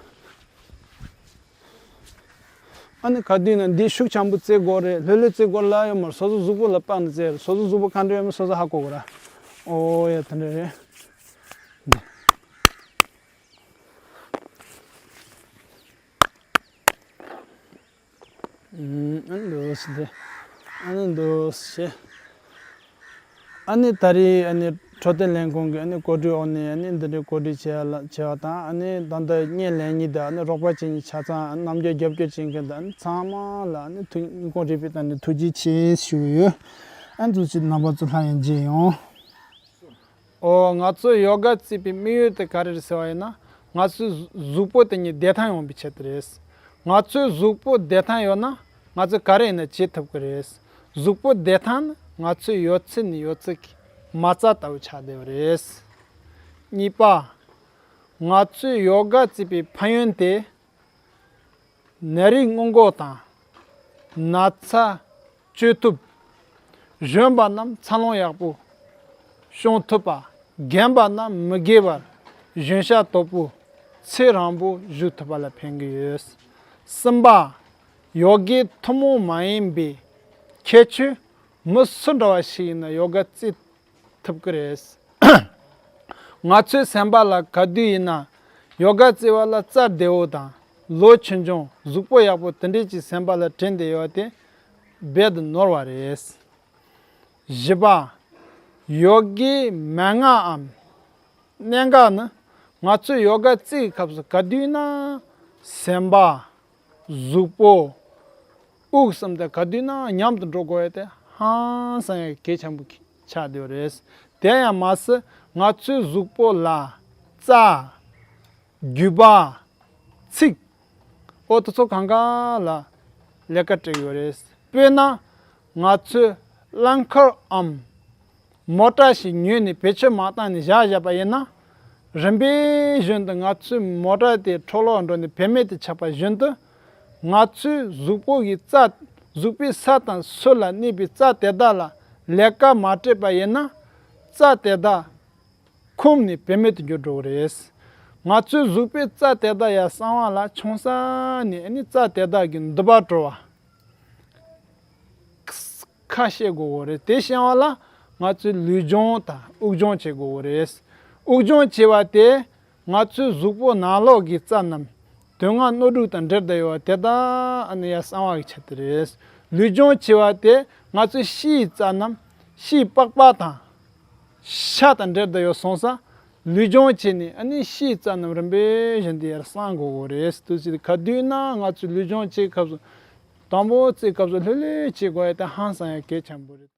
ཨ་ནི་ག་དུས་ན་འདི་ཤུགས་ཆེན་པོ་རྩེ་དགོས་རེད། ལྷོད་ལྷོད་རྩེ་དགོས་ལབ་ཡོད་མ་རེད། སོ་སོ་གཟུགས་པོ་ལ་དཔག་ནས་རྩེ་རེད། སོ་སོ་གཟུགས་པོ་ག་འདྲ་ཡོད་མེད་སོ་སོ་ཧ་གོ་དགོས་ར། ཨོ་ཡ་དེ་འདྲ་རེད། ཨ་ནི་འདུག་སེ་དེ། ཨ་ནི་འདུག་སེ། ཨ་ནི་ད་རེས་ཨ་ནི་འཕྲོད་བསྟེན་ལས་ཁུངས་ཀྱི་ཨ་ནི་གོ་སྒྲིག་འོག་ནས་ཨ་ནི་འདི་འདྲའི་གོ་སྒྲིག་བྱས་ལ་བྱས་པ་དང་། ཨ་ནི་ད་ལྟ་བརྙན་ལེན་མཁན་དང་ཨ་ནི་རོགས་པ་བྱེད་མཁན་ཆ་ཚང་། ཨ་ནི་རྣམ་འགྱུར་རྒྱབ་སྐྱོར་བྱེད་མཁན་དང་། ཨ་ནི་ཚང་མ་ལ་ཨ་ནི་ཐུགས་སྙིང་ཁོང་རུས་པའི་གཏིང་ནས་ཐུགས་རྗེ་ཆེ་ཞུ་གི་ཡོད། ཨ་ནི་ཐུགས་རྗེ་ཆེ། རྣམ་པ་ཚོ་སླར་ཡང་མཇལ་ཡོང་། ཨོ། ང་ཚོས་ཡོ་ག་རྩེད་པའི་དམིགས་ཡུལ་དེ་ག་རེ་རེད་ཟེར་བ་ཡིན་ན། ང་ཚོའི་གཟུགས་པོ་དེ་ཉིད་བདེ་ཐང་ཡོང་བའི་ཆེད་དུ་རེད། ང་ཚོའི་གཟུགས་པོ་བདེ་ཐང་ཡོད་ན་ང་ཚོས་ག་རེ་ཡིན་ན་བྱེད་ཐུབ་ཀྱི་རེད། གཟུགས་པོ་བདེ་ཐང་ནི་ང་ཚོའི་ཡོད་ཚད་ནས་ཡོད་ཚད་ཀྱི་མ་རྩ་ལྟ་བུ་ཆགས་བསྡད་པ་རེད། གཉིས་པ། ང་ཚོས་ཡོ་ག་རྩེད་པའི་ཕན་ཡོན་དེ། ནད་རིགས་སྔོན་འགོག་དང་། ན་ཚ་བཅོས་ཐུབ། གཞོན་པ་རྣམས་འཚར་ལོངས་ཡག་པོ་བྱུང་ཐུབ་པ། རྒན་པ་རྣམས་མི་རྒས་པར་གཞོན་ཤ་དོད་པོ་ཚེ་རིང་པོ་བཞུགས་ཐུབ་པ་ལ་ཕན་གྱི་ཡོད། གསུམ་པ། ཡོ་གའི་ཐུན་མོང་མ་ཡིན་པའི་ཁྱད་ཆོས། མི་སུ་འདྲ་བ་ཞིག་ཡིན་ན་ཡོ་ག་རྩེད་ཐུབ་ཀྱི་རེད། ང་ཚོའི་སེམས་པ་ལ་ག་དུས་ཡིན་ན་ཡོ་ག་རྩེ་བ་ལ་རྩ་བདེ་བོ་དང་། ལོ་ཆུང་ཆུང་། གཟུགས་པོ་ཡག་པོ་དེ་འདྲས་ཀྱི་སེམས་པ་ལ་དྲན་བསྡད་ཡོད་དེ་རྦད་དེ་ནོར་བ་རེད། བཞི་པ། ཡོ་གའི་མན་ངག་འམ་གནད་འགག་ནི། ང་ཚོས་ཡོ་ག་རྩེ་བའི་སྐབས་སུ་ག་དུས་ན་སེམས་པ། གཟུགས་པོ། དབུགས་གསུམ་དེ་ག་དུས་ན་མཉམ་དུ་འགྲོ་དགོས་ཡ་དེ་ཧང་སང་ཡ་གལ་ཆེན་པོ་ཆགས་བསྡད་པ་རེད། དེ་ཡང་མ་ཟད་ང་ཚོའི་གཟུགས་པོ་ལ་རྩ། རྒྱུས་པ། ཚིགས། ཨོ་དེ་ཚོ་གང་ག་ལ་ལས་ཀ་སྤྲད་ཡོད་རེད། དཔེར་ན། ང་ཚོས་རླངས་འཁོར་འམ། མོ་ཊ་ཞིག་ཉོས་ནས་བེད་སྤྱོད་མ་བཏང་ནས་བཞག་བཞག་པ་ཡིན་ན། རིམ་པས་བཞིན་དུ་ང་ཚོའི་མོ་ཊ་དེ་འཕྲོ་བརླག་འགྲོ་ནས་བེད་མེད་དུ་ཆགས་པ་བཞིན་དུ། ང་ཚོའི་གཟུགས་པོ་གི་རྩ། གཟུགས་པོའི་ས་དང་སོ་ལ་གནས་པའི་རྩ་དེ་དག་ལ་ལས་ཀ་མ་སྤྲད་པ་ཡིན་ན། རྩ་དེ་དག་ཁོམ་ནས་བེད་མེད་དུ་འགྱུར་འགྲོ་གི་རེད། ང་ཚོའི་གཟུགས་པོའི་རྩ་དེ་དག་ཡར་གསང་བ་ལ་ཆུང་ས་ནས་ཨ་ནི་རྩ་དེ་དག་གི་འདུ་བ་བྲོ་བ། ཁ་ཤས་དགོས་གོ་རེད། དེ་བྱུང་བ་ལ་ང་ཚོས་ལུས་སྦྱོང་དང་དབུགས་སྦྱོང་བྱེད་དགོས་གོ་རེད། དབུགས་སྦྱོང་བྱེད་པ་དེ་ང་ཚོའི་གཟུགས་པོ་ནང་ལོགས་ཀྱི་རྩ་རྣམས་དོན་ལྔ་སྣོད་དྲུག་དང་འབྲེལ་བསྡད་ཡོད་པ་དེ་དག་ཨ་ནི་ཡར་གསང་བ་གི་ཆེད་དུ་རེད། ལུས་སྦྱོང་བྱེད་པ་དེ་ང་ཚོའི་ཕྱིའི་རྩ་རྣམས་ཕྱིའི་པགས་པ་དང་ཤ་དང་འབྲེལ་བསྡད་ཡོད་སོང་ཙང་། ལུས་སྦྱོང་བྱས་ནས་ཨ་ནི་ཕྱིའི་རྩ་རྣམས་རིམ་པས་བཞིན་དུ་ཡར་གསང་དགོས་གོ་རེད། དུས་ཚོད་ག་དུས་ན་ང་ཚོས་ལུས་སྦྱོང་བྱེད་སྐབས་སུ། དང་པོ་རྩེད་སྐབས་སུ་ལྷོད་ལྷོད་བྱེད་དགོས་ཡ་དེ་ཧང་སང་ཡ་གལ་ཆེན་པོ་རེད།